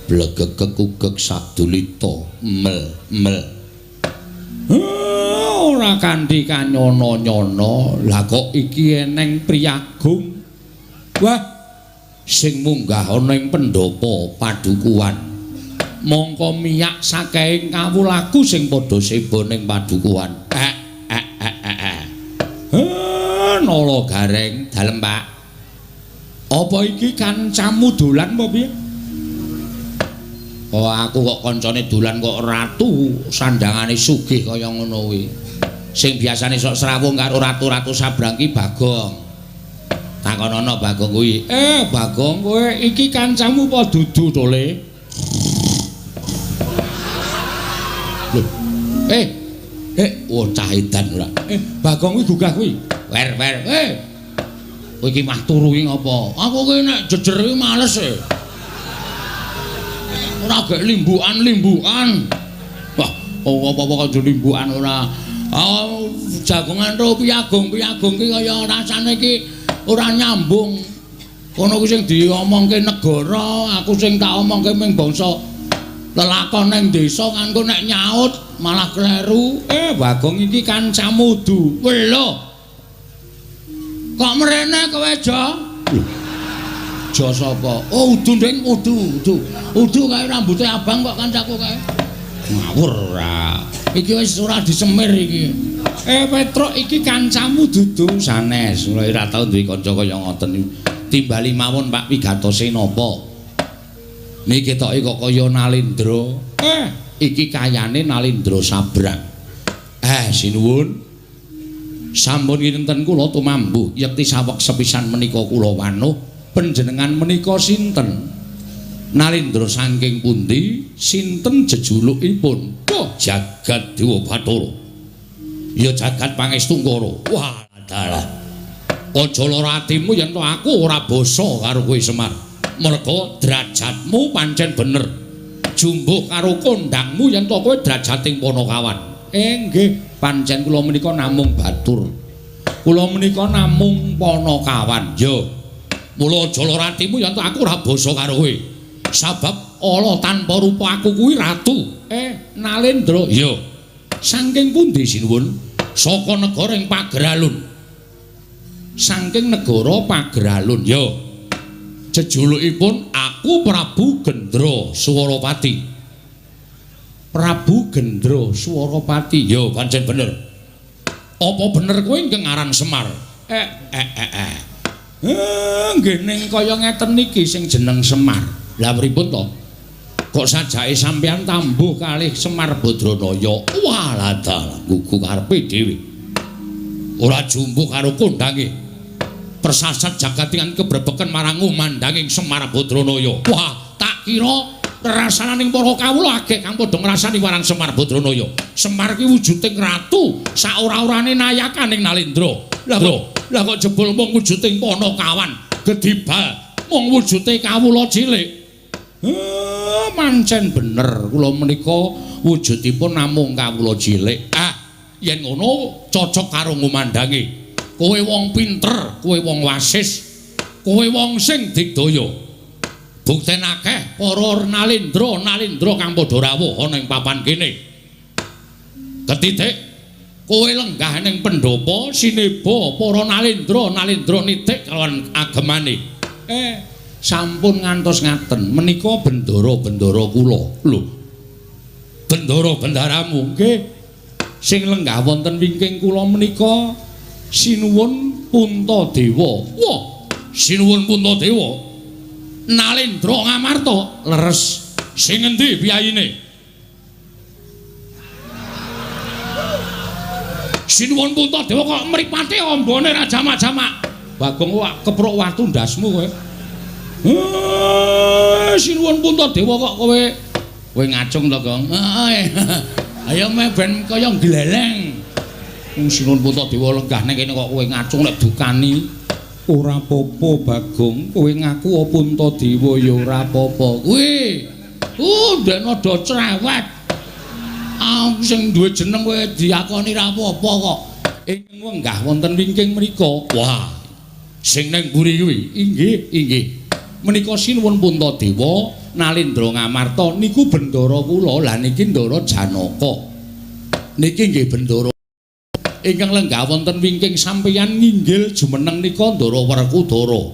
blegeg kekugeg sadulita mel mel ora kanthi kanyono-nyono. Lah kok iki eneng priyagung wah sing munggah ana ing pendhapa padukuhan mongko miyak saking kawulaku sing padha seba ning padukuhan. Nala Gareng dalem Pak, apa iki kancamu dolan apa piye? Oh aku kok kancane dolan kok ratu sandangane sugih kaya ngono kuwi. Sing biasane sok srawung karo ratu-ratu sabrang ki Bagong. Takonono Bagong kuwi. Bagong kowe iki kancamu apa dudu to, Le? Lho, Eh. Oh cah edan ora. Bagong kuwi gugah kuwi. Wer wer. Kowe iki mah turu iki ngapa? Aku ki nek jejer iki males e. Ora gek limbukan-limbukan. Wah, apa-apa kok limbukan ora. Oh, jagongan ro piyagung-piyagung ki kaya rasane iki ora nyambung. Kono kuwi sing diomongke negara, aku sing tak omongke ming bangsa lelakon ning desa kan engko nek nyaut malah kleru. Bagong iki kancamu udu. Lho. Kok mrene kowe, Jo? Jo sapa? Oh, udu nding, udu, udu. Udu kae rambute abang kok kancaku kae. Ngawur ora. Iki wis ora disemir iki. Petruk iki kancamu dudu sanes. Ora tau duwe kanca kaya ngoten. Timbali mawon Pak wigatose napa? Niki ketoke kok kaya Nalendra. Iki kayane Nalendra Sabrang. Sinuwun. Sampun kinten kula tumambuh yekti saweg sepisan menika kula wanuh panjenengan menika sinten? Nalendra saking pundi? Sinten jejulukipun? Oh, Jagat Dewa Bathara. Ya jagat Pangestungkara. Wah, dalah. Aja lara atimu yen to aku ora basa karo kowe Semar. Merga derajatmu pancen bener. Jumbuh karo kondangmu yen to kowe derajating Panakawan. Nggih, pancen kula menika namung batur. Kula menika namung Panakawan. Ya. Mula aja lara atimu yen to aku ora basa karo kowe. Sabab ala tanpa rupa aku kuwi ratu. Nalendra. Ya. Saking pundi sinuwun? Saka negara ing Pageralun. Saking negara Pageralun. Ya. Jejulukipun aku Prabu Gendra Swarapati. Prabu Gendra Swarapati. Ya, pancen bener. Apa bener kowe ingkang aran Semar? Nggih ning kaya ngeten iki sing jeneng Semar. Lah pripun to? Kok sajake sampeyan tambuh kalih Semar Badranaya? Walah dalah, gugu karepe dhewe. Ora jumbuh karo kondange. Persasat jagat kebrebeken marang ngumandanging Semar Badranaya. Wah, tak kira rasananing para kawula agek kang padha ngrasani marang Semar Badranaya. Semar ki wujuding ratu, saora-orane nayakaning Nalendra. Lah kok jebul mung wujuding Panakawan, gedibal mung wujude kawula cilik. Mancen bener kula menika wujudipun namung kawula cilik. Ah, yen ngono cocok karo ngumandangi. Kowe wong pinter, kowe wong wasis, kowe wong sing digdaya. Bukten akeh para nalendra kang padha rawuh ana ing papan kene. Ketitik kowe lenggah ning pendhapa sineba para nalendra nitik kalawan agemane. Sampun ngantos ngaten menika bendara-bendara kula. Lho. Bendara-bendaramu nggih. Sing lenggah wonten wingking kula menika Sinuwun Puntadewa. Wah, Sinuwun Puntadewa. Nalendra Ngamarta leres. Sing endi piyayine? Sinuwun Puntadewa kok mripate ambane ra jamak-jamak. Bagong wak keprok watu ndasmu kowe. Sinuwun Puntadewa kok kowe ngacung to, Gong? Heeh. Ayo meh ben kaya gleleng. Wong Sinuwun Puntadewa lenggah ning kene kok kowe ngacung nek dukani. Ora apa-apa, Bagong. Kowe ngaku Puntadewa ya ora apa-apa. Kuwi. Ndekne do cerewet. Aku sing duwe jeneng kowe diakoni ra apa-apa kok. Ingkang wenggah wonten wingking mriku. Wah. Sing ning mburi kuwi. Inggih, inggih. Menika Sinuwun Puntadewa Nalendra Ngamarta niku bendara kula. Lah niki Ndara Janaka. Niki nggih bendara ingkang lenggah wonten wingking sampeyan nginggil jumeneng nika Ndara Werkudara.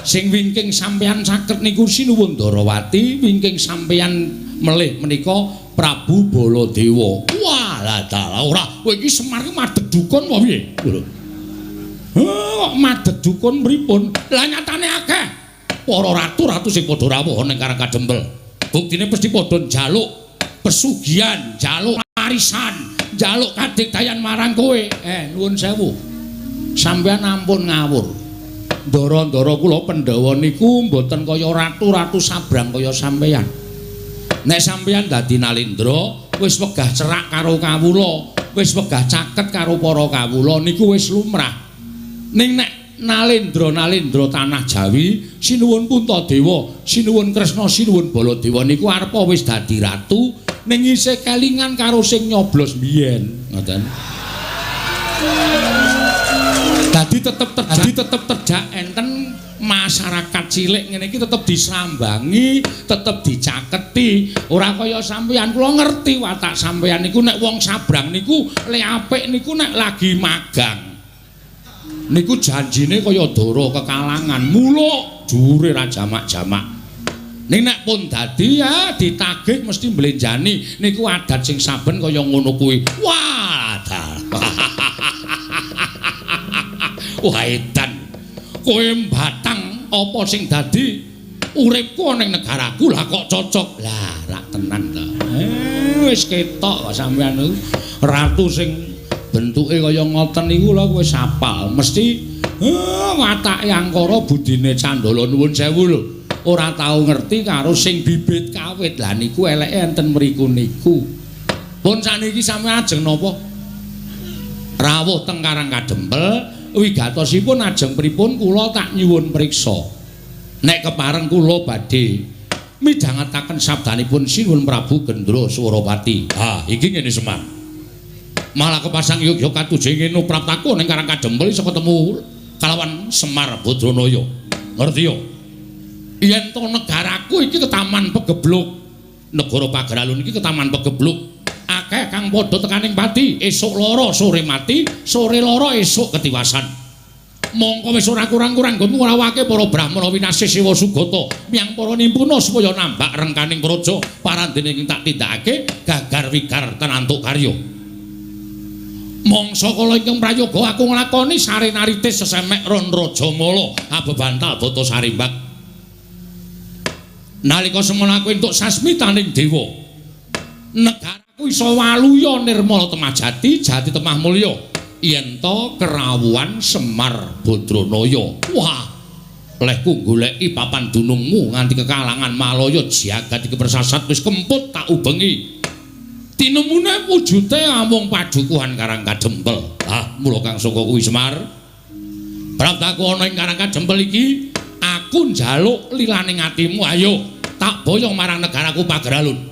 Sing wingking sampeyan caket niku Sinuwun Ndarawati, wingking sampeyan melih menika Prabu Baladewa. Wah, lah dalah ora. Kowe iki Semar ki madheg dukun apa piye? Lho. Kok madheg dukun pripun? Lah nyatane akeh para ratu-ratu sing padha rawuh ning Karang Kadempel. Buktine mesti padha njaluk pesugihan, njaluk warisan, njaluk kadigdayan marang kowe. Nuwun sewu. Sampeyan ampun ngawur. Ndara-ndara kula Pandhawa niku mboten kaya ratu-ratu sabrang kaya sampeyan. Nek sampeyan dadi Nalendra, wis wegah cerak karo kawula, wis wegah caket karo para kawula niku wis lumrah. Ning nek nalendra-nalendra tanah Jawi, sinuwun Puntadewa, sinuwun Kresna, sinuwun Baladewa niku arepa wis dadi ratu ning isih kelingan karo sing nyoblos biyen, ngoten. Dadi tetep terjak enten masyarakat cilik ngene iki tetep disrambangi, tetep dicaketi. Ora kaya sampeyan, kula ngerti watak sampeyan niku nek wong sabrang niku le apik niku nek lagi magang. Niku janjine kaya dara kekalangan, muluk dhuwure ra jamak-jamak. Ning nek pun dadi ya ditagih mesti mblenjani. Niku adat sing saben kaya ngono kuwi. Wah, wah edan. Kowe mbatang apa sing dadi uripku ning negaraku lah kok cocok. Lah, rak tenan to. Wis ketok kok sampeyan niku ratu sing bentuke kaya ngoten niku lho wis apal. Mesti watake angkara budine candala nuwun sewu lho. Ora tau ngerti karo sing bibit kawit. Lah niku eleke enten mriku niku. Pun saniki sampeyan ajeng napa? Rawuh teng Karang Kadempel wigatosipun ajeng pripun kula tak nyuwun priksa. Nek kepareng kula badhe midhangetaken sabdanipun Sinuwun Prabu Gendra Swarapati. Ha, iki ngene Semar. Malah kepasang yogya katujeng ngene praptaku ning Karang Kadempel iso ketemu kalawan Semar Badranaya. Ngerti yo? Yen to negaraku iki ketaman pegebluk. Negara Pageralun iki ketaman pegebluk. Akeh kang padha tekaning pati, esuk lara sore mati, sore lara esuk ketiwasan. Mongko wis ora kurang-kurang nggonmu ngrawake para brahmana winasih Siwa Sugata miyang para nimpuna supaya nambak rengkaning praja parandene ing tak tindakake gagar wigar tenantuk karya. Mangsa kala ingkang prayoga aku nglakoni sarenaritis sesemek ron rajamala abebantal bata sarimbak. Nalika semono aku entuk sasmitaning dewa, negaraku iso waluya nirmala temah jati, jati temah mulya yen to kerawuhan Semar Badranaya. Wah, lehku goleki papan dunungmu nganti kekalangan Malaya jagat iki persasat wis kemput tak ubengi. Tinemune wujute amung padukuhan Karang Kadempel. Ah, mula kang saka kuwi Semar. Praptaku ana ing Karang Kadempel iki, aku njaluk lilaning atimu, ayo tak boyong marang negaraku Pageralun.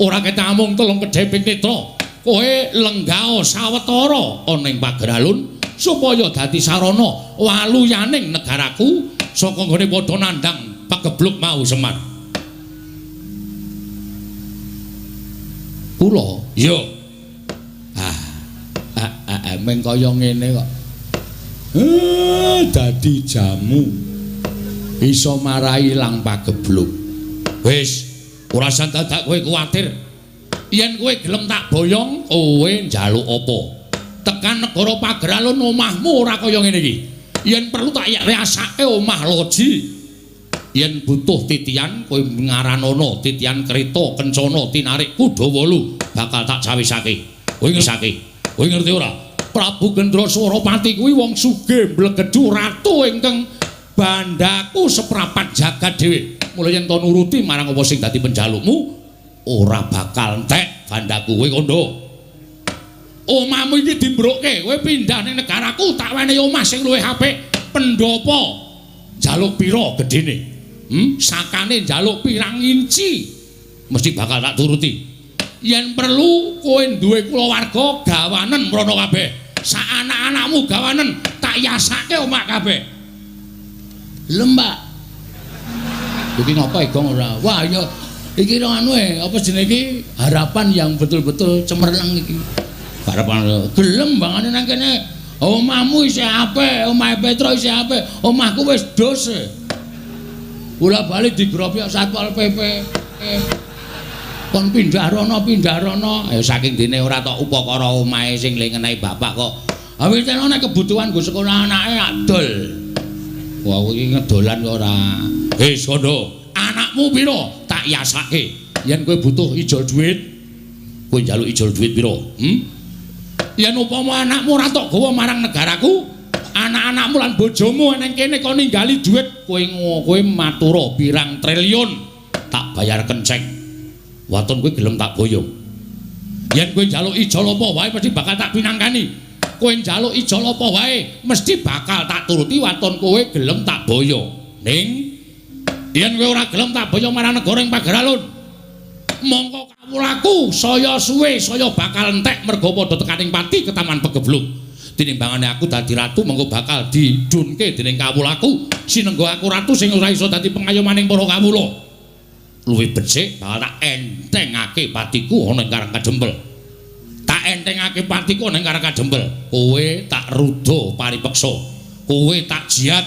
Ora ketok amung telung kedheping netra. Kowe lenggao sawetara ana ing Pageralun supaya dadi sarana waluyaning negaraku saka nggone padha nandhang pagebluk mau Semar. Kula iya. Meng kaya ngene kok. Dadi jamu. Iso marai ilang pagebluk. Wis, ora usah dadak kowe kuwatir. Yen kowe gelem tak boyong, kowe njaluk apa? Tekan negara Pageralun omahmu ora kaya ngene iki. Yen perlu tak riasake omah loji. Yen butuh titian kowe ngaranana titian kereta kencana tinarik kuda wolu bakal tak cawisake. Kowe ngersake. Kowe ngerti ora? Prabu Gendra Swarapati kuwi wong sugih mblegedhu ratu ingkang bandaku seprapat jagat dhewe. Mula yen to nuruti marang apa sing dadi penjalukmu ora bakal entek bandaku. Kowe kandha. Omahmu iki dimbrukke, kowe pindah ning negaraku tak wenehi omah sing luwih apik. Pendopo njaluk pira gedene? Sakane njaluk pirang inci mesti bakal tak turuti. Yen perlu kowe duwe kulawarga gawanen mrono kabeh. Sak anak-anakmu gawanen tak yasake omah kabeh. Lembak. Iki ngapa Egong ora? Wah ya iki anu apa jenenge iki harapan yang betul-betul cemerlang iki. Harapan gelem bangane nang kene. Omahmu isih apik, omahe Petro isih apik, omahku wis dos. Bola bali digrobok Satpol PP. Kon pindah rono. Saking dene ora tok upakara omahe sing le ngenehi bapak kok. Awit nek kebutuhan nggo sekolah anake adol. Wah iki ngedolan kok ora. Wis kandha, anakmu pira tak yasake. Yen kowe butuh ijol duit, kowe njaluk ijol duit pira? Yen upama anakmu ora tok gawa marang negaraku, anak-anakmu lan bojomu nang kene kon ninggali duit, kowe matura pirang triliun tak bayar kenceng. Waton kowe gelem tak boyong. Yen kowe njaluk ijol apa wae mesti bakal tak pinangkani. Kowe njaluk ijol apa wae mesti bakal tak turuti waton kowe gelem tak boyo. Ning yen kowe ora gelem tak boyo marang negara ing Pageralun, mongko kawulaku saya suwe saya bakal entek merga padha tekaning pati ketaman pegebluk. Tinimbangane aku dadi ratu mengko bakal didunke dening kawulaku. Sinengga aku ratu sing ora iso dadi pengayomaning para kawula. Luwih becik bakal tak entengake patiku ana ing Karang Kadempel. Tak entengake patiku ana ing Karang Kadempel. Kowe tak ruda paripeksa. Kowe tak jiat,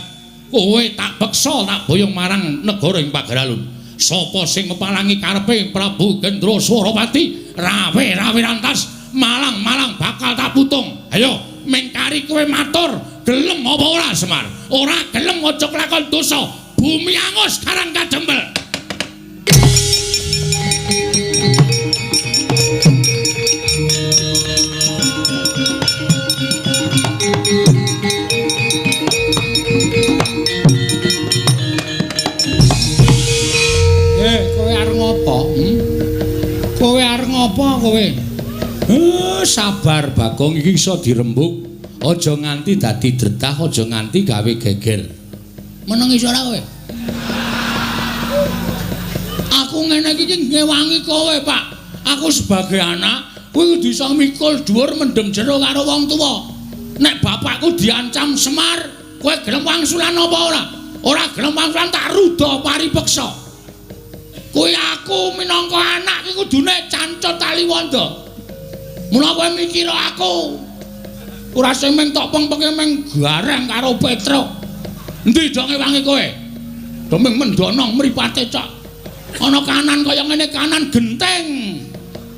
kowe tak peksa tak boyong marang negara ing Pageralun. Sapa sing mepalangi karepe Prabu Gendra Swarapati, rawe-rawe rantas, malang-malang bakal tak putung. Ayo, mengkari kowe matur, gelem apa ora Semar? Ora gelem aja kelakon dosa. Bumi angus Karang Kadempel. Kowe arep ngopo? Kowe arep ngopo kowe? Sabar Bagong, iki iso dirembug. Aja nganti dadi dretah, aja nganti gawe geger. Meneng iso ora kowe? Aku ngene iki ngewangi kowe, Pak. Aku sebagai anak kuwi kudu iso mikul dhuwur mendem jero karo wong tuwa. Nek bapakku diancam Semar, kowe gelem wangsulan apa ora? Ora gelem wangsulan tak ruda paripeksa. Kuwi aku minangka anak iki kudune cancut taliwonda. Mula kowe mikir aku. Ora sing meng tok pengpenge meng gareng karo Petruk. Endi do ngewangi kowe? Do meng mendonong mripate cok. Ana kanan kaya ngene kanan genteng.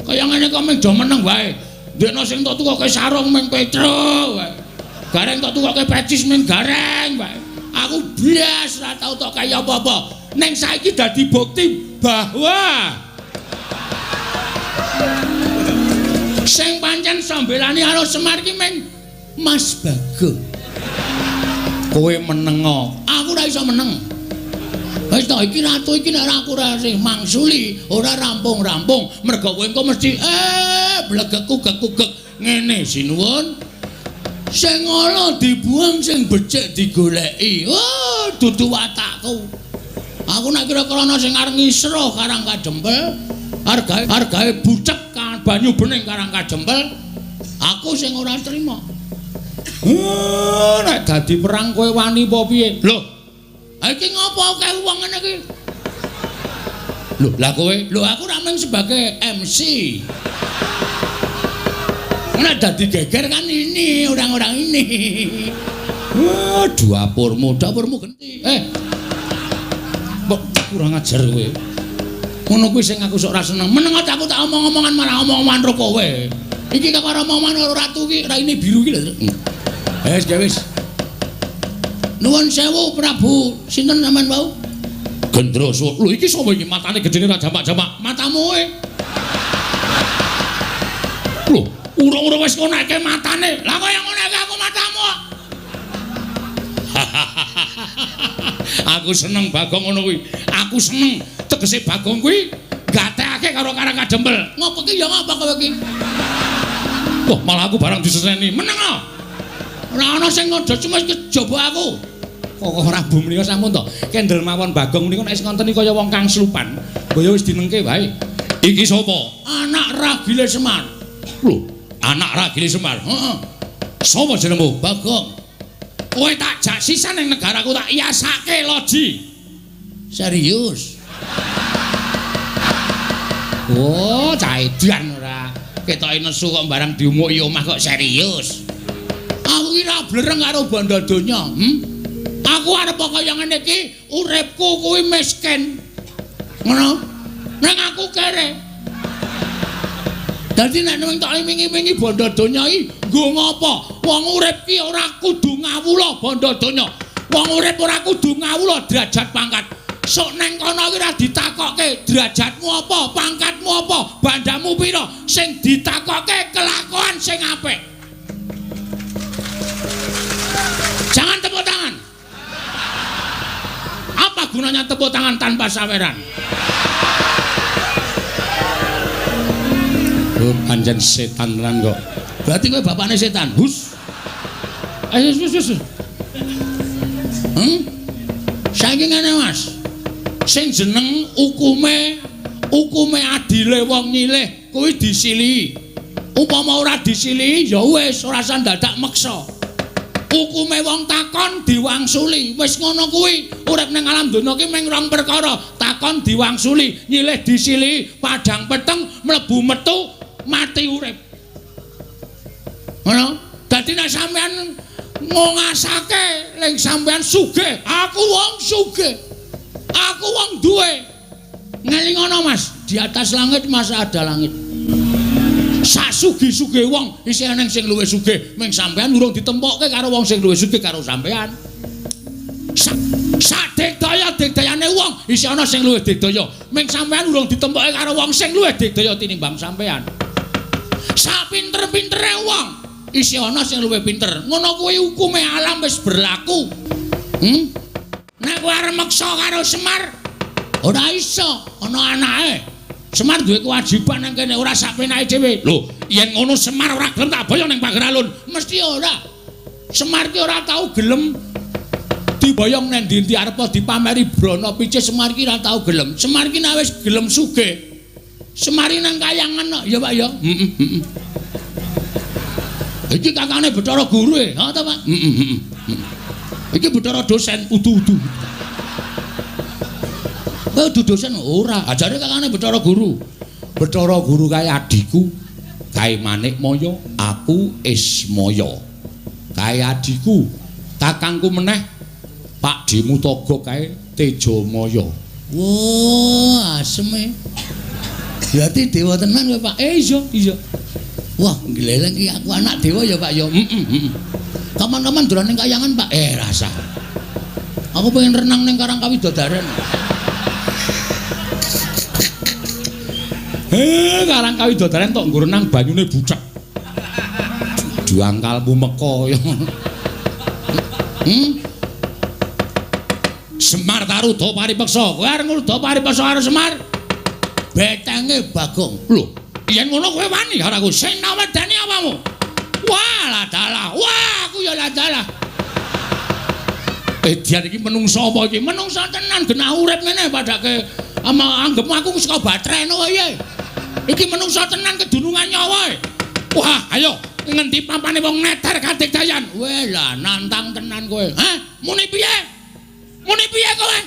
Kaya ngene kok meng do meneng wae. Ndekno sing tok tukoke sarung meng Petruk wae. Gareng tok tukoke pecis meng gareng wae. Aku blas ora tau tok kaya apa-apa. Neng saiki dadi bukti bahwa sing pancen sambelani karo Semar ki meng Mas Bagong. Kowe menengo, aku ora iso meneng. Wis to iki ratu iki nek aku ora sing mangsuli, ora rampung-rampung. Mergo kowe engko mesti blegekku gekugek ngene sinuwun. Sing ala dibuang, sing becik digoleki. Oh, dudu watakku. Aku nek kira-kira ana sing arep ngisro Karang Kadempel, hargae bucek banyu bening Karang Kadempel, aku sing ora trima. Nek dadi perang kowe wani apa piye? Lho, iki ngopo akeh wong ngene iki? Lho, lah kowe? Lho, aku ra mung sebagai MC. Nek dadi geger kan ini orang-orang ini. Dapurmu, dapurmu genti. Mbok kurang ajar kowe. Ngono kuwi sing aku sok ora seneng. Meneng aku tak omong-omongan malah omong-omongan ro kowe. Iki kok ora omongan karo ratu iki, raine biru iki lho. Wis, wis. Nuwun sewu Prabu, sinten sampean wau? Gendra Suwa. Lho iki sapa iki matane gedene ra jamak-jamak? Matamu e. Lho, urung-urung wis ngonekke matane. Lah kaya ngonekke aku matamu. Aku seneng Bagong ngono kuwi. Aku seneng tegese Bagong kuwi gatekake karo Karang Kadempel. Ngopo ki ya ngapa kowe iki? Wah, malah aku barang diseseneni. Meneng ah. Ora ana sing ngodo cuma kejaba aku. Kok Prabu menika sampun to. Kendel mawon Bagong menika nek wis ngonteni kaya wong kang slupan. Kaya wis dinengke wae. Iki sapa? Anak ragile Semar. Lho, anak ragile Semar. Heeh. Sapa jenengmu? Bagong. Kowe tak jak sisan ning negaraku tak yasake loji. Serius? Oh, cah edan ora. Ketoke nesu kok barang diumuki omah kok serius. Aku ki ora blereng karo bondo donya, Aku arep kaya ngene iki, uripku kuwi miskin. Ngono? Nang aku kere. Dadi nek nang tok iming-imingi bondo donya iki nggo ngopo? Wong urip ki ora kudu ngawula bondo donya. Wong urip ora kudu ngawula derajat pangkat. Sok neng kono ki ora ditakokke derajatmu apa, pangkatmu apa, bandamu pira. Sing ditakokke kelakuan sing apik. Jangan tepuk tangan. Apa gunanya tepuk tangan tanpa saweran? Oh, pancen setan tenan kok. Berarti kowe bapakne setan. Hus. Ayo wis wis. Saiki ngene, Mas. Sing jeneng hukume adile wong nyilih kuwi disilihi. Upama ora disilihi ya wis ora usah dadak meksa. Hukume wong takon diwangsuli. Wis ngono kuwi. Urip ning alam donya ki mung rong perkara, takon diwangsuli, nyilih disilihi, padhang peteng mlebu metu mati urip. Ngono. Dadi nek sampean ngongasake ling sampean sugih, aku wong sugih. Aku wong duwe. Ngelingono, Mas, di atas langit masa ada langit. Sak sugih-sugih wong isih eneng sing luwih sugih, ming sampean urung ditempokke karo wong sing luwih sugih karo sampean. Sak digdaya-digdayane wong isih ana sing luwih digdaya, ming sampean urung ditempokke karo wong sing luwih digdaya tinimbang sampean. Sak pinter-pintere wong isih ana sing luwih pinter. Ngono kuwi hukume alam wis berlaku. Nek kowe arep meksa karo Semar ora iso, ana anake. Semar duwe kewajiban nang kene ora sak penake dhewe. Lho, yen ngono Semar ora gelem tak boyong ning pager alun. Mesti ora. Semar ki ora tau gelem diboyong nang ndi-ndi arep dipameri brana picis, Semar ki ora tau gelem. Semar ki nek wis gelem sugih. Semar ki nang kayangan kok, ya Pak ya. Heeh, heeh. Iki kakane Bathara Guru e, ha ta Pak? Heeh, heeh. Iki Bathara dosen udu-udu. Kowe udu dosen ora, ajare kakane Bathara Guru. Bathara Guru kae adhiku, kae Manikmaya, aku Ismaya. Kae adhiku, kakangku meneh Pak Dimutaga kae Tejamaya. Wah, aseme. Berarti dewa tenan kowe, Pak. Iya, iya. Wah, ngleleng iki aku anak dewa ya, Pak ya. Heeh, heeh. Kapan-kapan dolan ning kayangan, Pak. Rasa. Aku pengen renang ning Karang Kawidodaren. Karang Kawidodaren tok nggo renang banyune bucek. Juangkalmu meka ya. Semar Taruda paripeksa. Kowe arep ngruda paripeksa karo Semar? Betenge Bagong. Lho, yen ngono kowe wani karo aku. Sing nawedani apamu? Wah, lah dalah. Wah, aku ya lah dalah. Edian iki menungso apa iki? Menungso tenan genah urip ngene padake ama anggepmu aku saka batrene wae. Iki menungso tenan kedunungan nyawa. Wah, ayo ngendi pampane wong neter kadigdayan? Weh lah nantang tenan kowe. Hah? Muni piye? Muni piye kowe?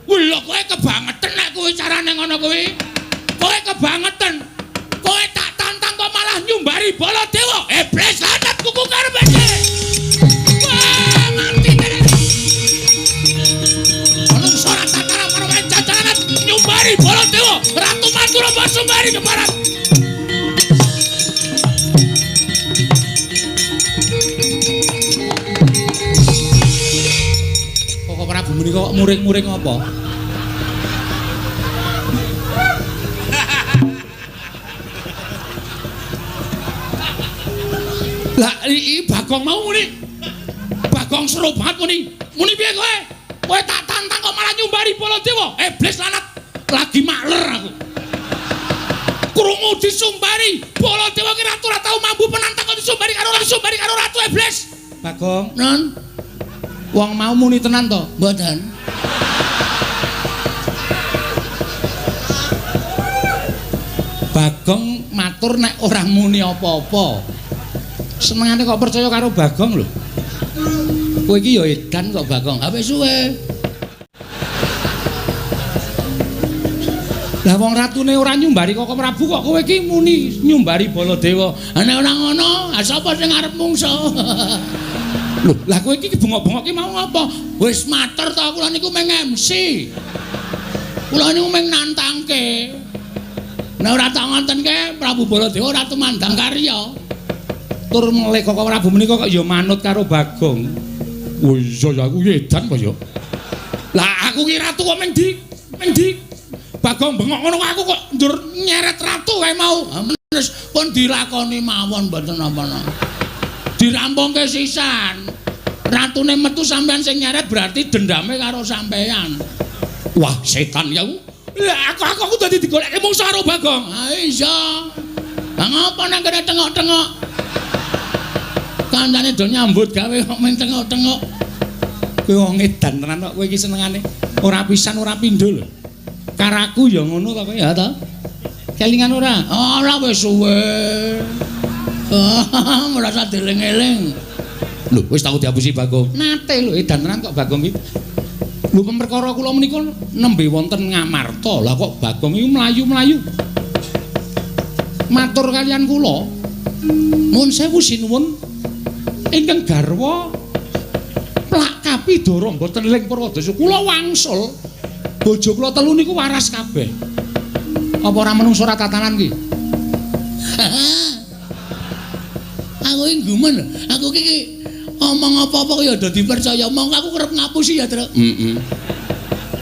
Lho kowe kebangetan nek kuwi carane ngono kuwi. Kowe kebangetan. Kowe tak tantang kok malah nyumbari Baladewa. Iblis lanat kuku karepe. Wah, mati tenan. Menungso ora tatara marang jajaran nyumbari Baladewa. Ratu Madura mbok sumbari keparat. Kok Prabu menika kok muring-muring apa? Lah iki Bagong mau muni. Bagong seru banget muni. Muni piye kowe? Kowe tak tantang kok malah nyumbari Baladewa. Iblis lanat lagi makler aku. Krungu disumbari Baladewa ki ratu ora tau mambu penantang kok disumbari karo ratu iblis. Bagong, non. Wong mau muni tenan to? Mboten. Bagong matur nek ora muni apa-apa. Senengane kok percaya karo Bagong lho. Kowe iki ya edan kok Bagong. Ha wis suwe. Lah wong ratune ora nyumbari Koko Prabu kok kowe iki muni nyumbari Baladewa. Ha nek ora ngono, ha sapa sing arep mungsa? Lho, lah kowe iki bengok-bengok ki mau ngapa? Wis matur to kula niku mung MC. Kula niku mung nantangke. Nek ora tak ngontenke Prabu Baladewa ora tumandang karya. Tur melih Koko Prabu menika kok ya manut karo Bagong. Oh iya ya aku edan kok ya. Lah aku ki ratu kok meng di Bagong bengok ngono aku kok ndur nyeret ratu kae mau. Wis pun dilakoni mawon mboten napa-napa. Dirampungke sisan. Ratune metu sampean sing nyeret berarti dendame karo sampean. Wah, setan ya aku. Lah aku dadi digoleki mungsuh karo Bagong. Ha iya. Lah ngapa nang kene tengok-tengok? Kancane do nyambut gawe kok men tengok-tengok. Kowe wong edan tenan kok kowe iki senengane. Ora pisan ora pindho lho. Karaku ya ngono to kowe ya to? Kelingan ora? Ora wis suwe. Merasa dieling-eling. Lho, wis tau diapusi Bagong. Nate lho edan tenan kok Bagong iki. Lho perkara kula menika nembe wonten Ngamarta. Lah kok Bagong iki mlayu-mlayu. Matur kalian kula. Nuwun sewu sinuwun. Ingkang garwa plak kapidara mboten ling Purwadasa. Kula wangsul. Bojo kula telu niku waras kabeh. Apa ora menungso ora tatanan ki? Aku iki gumun. Aku iki omong apa-apa ya do dipercaya. Mongko aku kerep ngapusi ya, Truk. Heeh.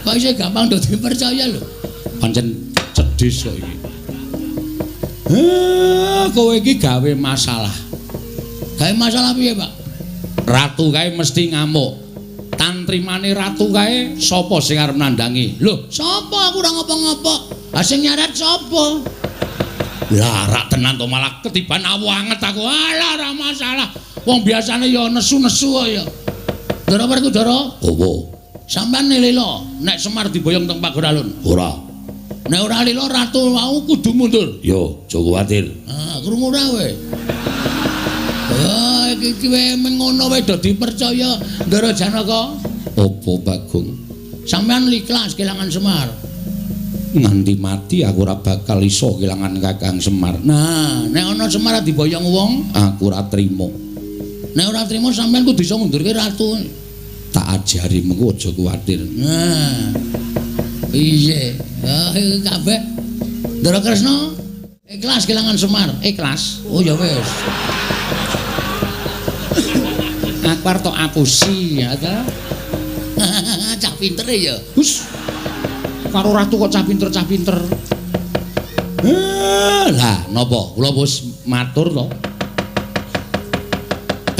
Kok isih gampang do dipercaya lho. Pancen cedhis kok iki. Kowe iki gawe masalah. Gawe masalah piye, Pak? Ratu kae mesti ngamuk. Tantrimane ratu kae sapa sing arep nandhangi? Lho, sapa aku ora ngopo-ngopo? Lah sing nyaret sapa? Lah rak tenan to malah ketiban awu anget aku. Alah ora masalah. Wong biasane ya nesu-nesu kok ya. Ndara Werkudara? Opo? Sampeyan lila nek Semar diboyong teng Pageralun? Ora. Nek ora lila ratu wau kudu mundur. Yo, aja kuwatir. Ah, krungu ora kowe? Oh, iki wae mengono wae do dipercaya Ndara Janaka. Opo Bagong? Sampeyan ikhlas kelangan Semar. Nganti mati aku ora bakal iso kelangan Kakang Semar. Nah, nek ana Semar diboyong wong, aku ora trimo. Nek ora trimo sampeyan kudu iso ngundurke ratu. Tak ajari mengko aja kuwatir. Nah. Piye? Ah, kabeh. Ndara Kresna ikhlas kelangan Semar. Ikhlas. Oh ya wis. Aku arep tok apusi ya ta. Cah pinter ya. Hus. Karo ratu kok cah pinter-cah pinter. Lah napa? Kula wis matur to.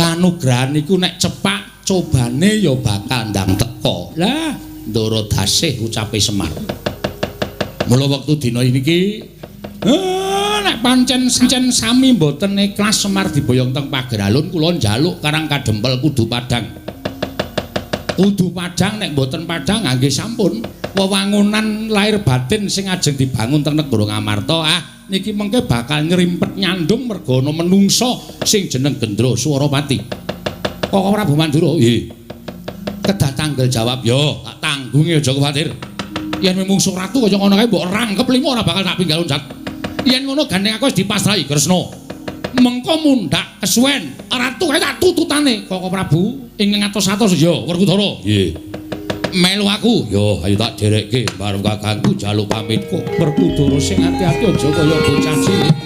Kanugrahan iku nek cepak cobane ya bakal ndang teka. Lah, Ndara Dasih ucape Semar. Mula wektu dina iki nek pancen sami mboten ikhlas Semar diboyong teng Pageralun kula njaluk Karang Kadempel kudu padhang. Kudu padhang nek mboten padhang nggih sampun wewangunan lahir batin sing ajeng dibangun teng negara Ngamarta ah niki mengke bakal nyrimpet nyandung merga ana menungsa sing jeneng Gendra Swarapati. Koko Prabu Mandura nggih. Kedah tanggel jawab yo, tak tanggungi aja kuwatir. Yen mungsuh ratu kaya ngono kae mbok rangkep limo ora bakal tak pinggal loncat. Yen ngono gandeng aku wis dipasrahi Kresna. Mengko mundhak kesuwen, ratu kae tak tututane Koko Prabu ing ngatos-atos ya Werkudara. Nggih. Melu aku. Yo, ayo tak derekke bareng kakangku njaluk pamit kok. Werkudara sing ati-ati aja kaya bocah cilik.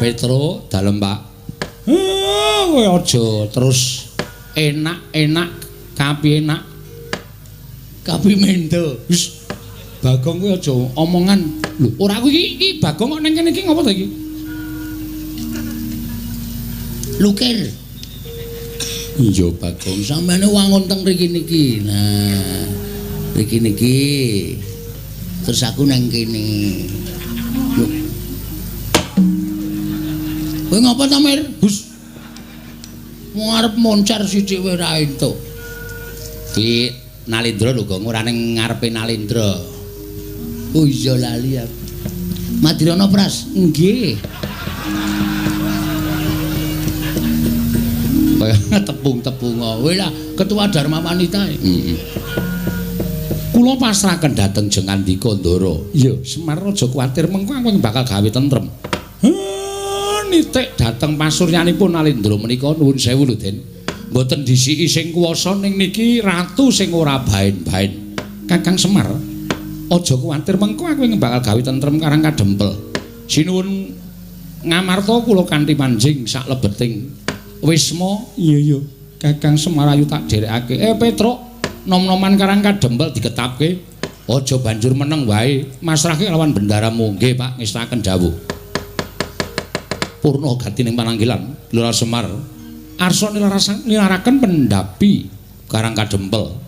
Petro dalem Pak. Kowe aja terus enak-enak kapi enak kapi mendo. Wis Bagong kowe aja omongan. Lho, ora aku iki Bagong kok nang kene iki ngopo to iki? Lukir. Iya Bagong, sampeyan wangun teng mriki niki. Nah, mriki niki. Terus aku nang kene. Lho. Kowe ngapa ta, Mir? Hus. Wong arep moncer sithik wae ora entuk. Ki Nalindra lho, Gong, ora ning ngarepe Nalindra. Oh iya lali aku. Madirana Pras. Nggih. Kaya tepung-tepung. Kowe lah ketua Dharma Wanita. Heeh. Kula pasrahaken dhateng Jengandika Ndara. Iya, Semar aja kuwatir mengko aku bakal gawe tentrem. Nitik dhateng pasuryanipun Nalindra menika nuwun sewu lho, Den. Mboten disiki sing kuwasa ning niki ratu sing ora baen-baen. Kakang Semar, aja kuwatir mengko aku bakal gawe tentrem Karang Kadempel. Sinuwun ngamarta kula kanthi manjing saklebeting wisma. Iya iya, Kakang Semar ayu tak dherekake. Petruk, nom-noman Karang Kadempel diketapke. Aja banjur meneng wae, masrahke lawan bendaramu. Nggih, Pak, ngestaken dawuh. Purna gatining pananggilan Lurah Semar arsa nilaraken pendhapi Karang Kadempel.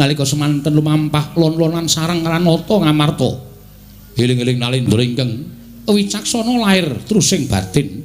Nalika semanten lumampah lon-lonan sareng Ranata Ngamarta. Eling-eling Nalindra ingkang wicaksana lair trusing batin.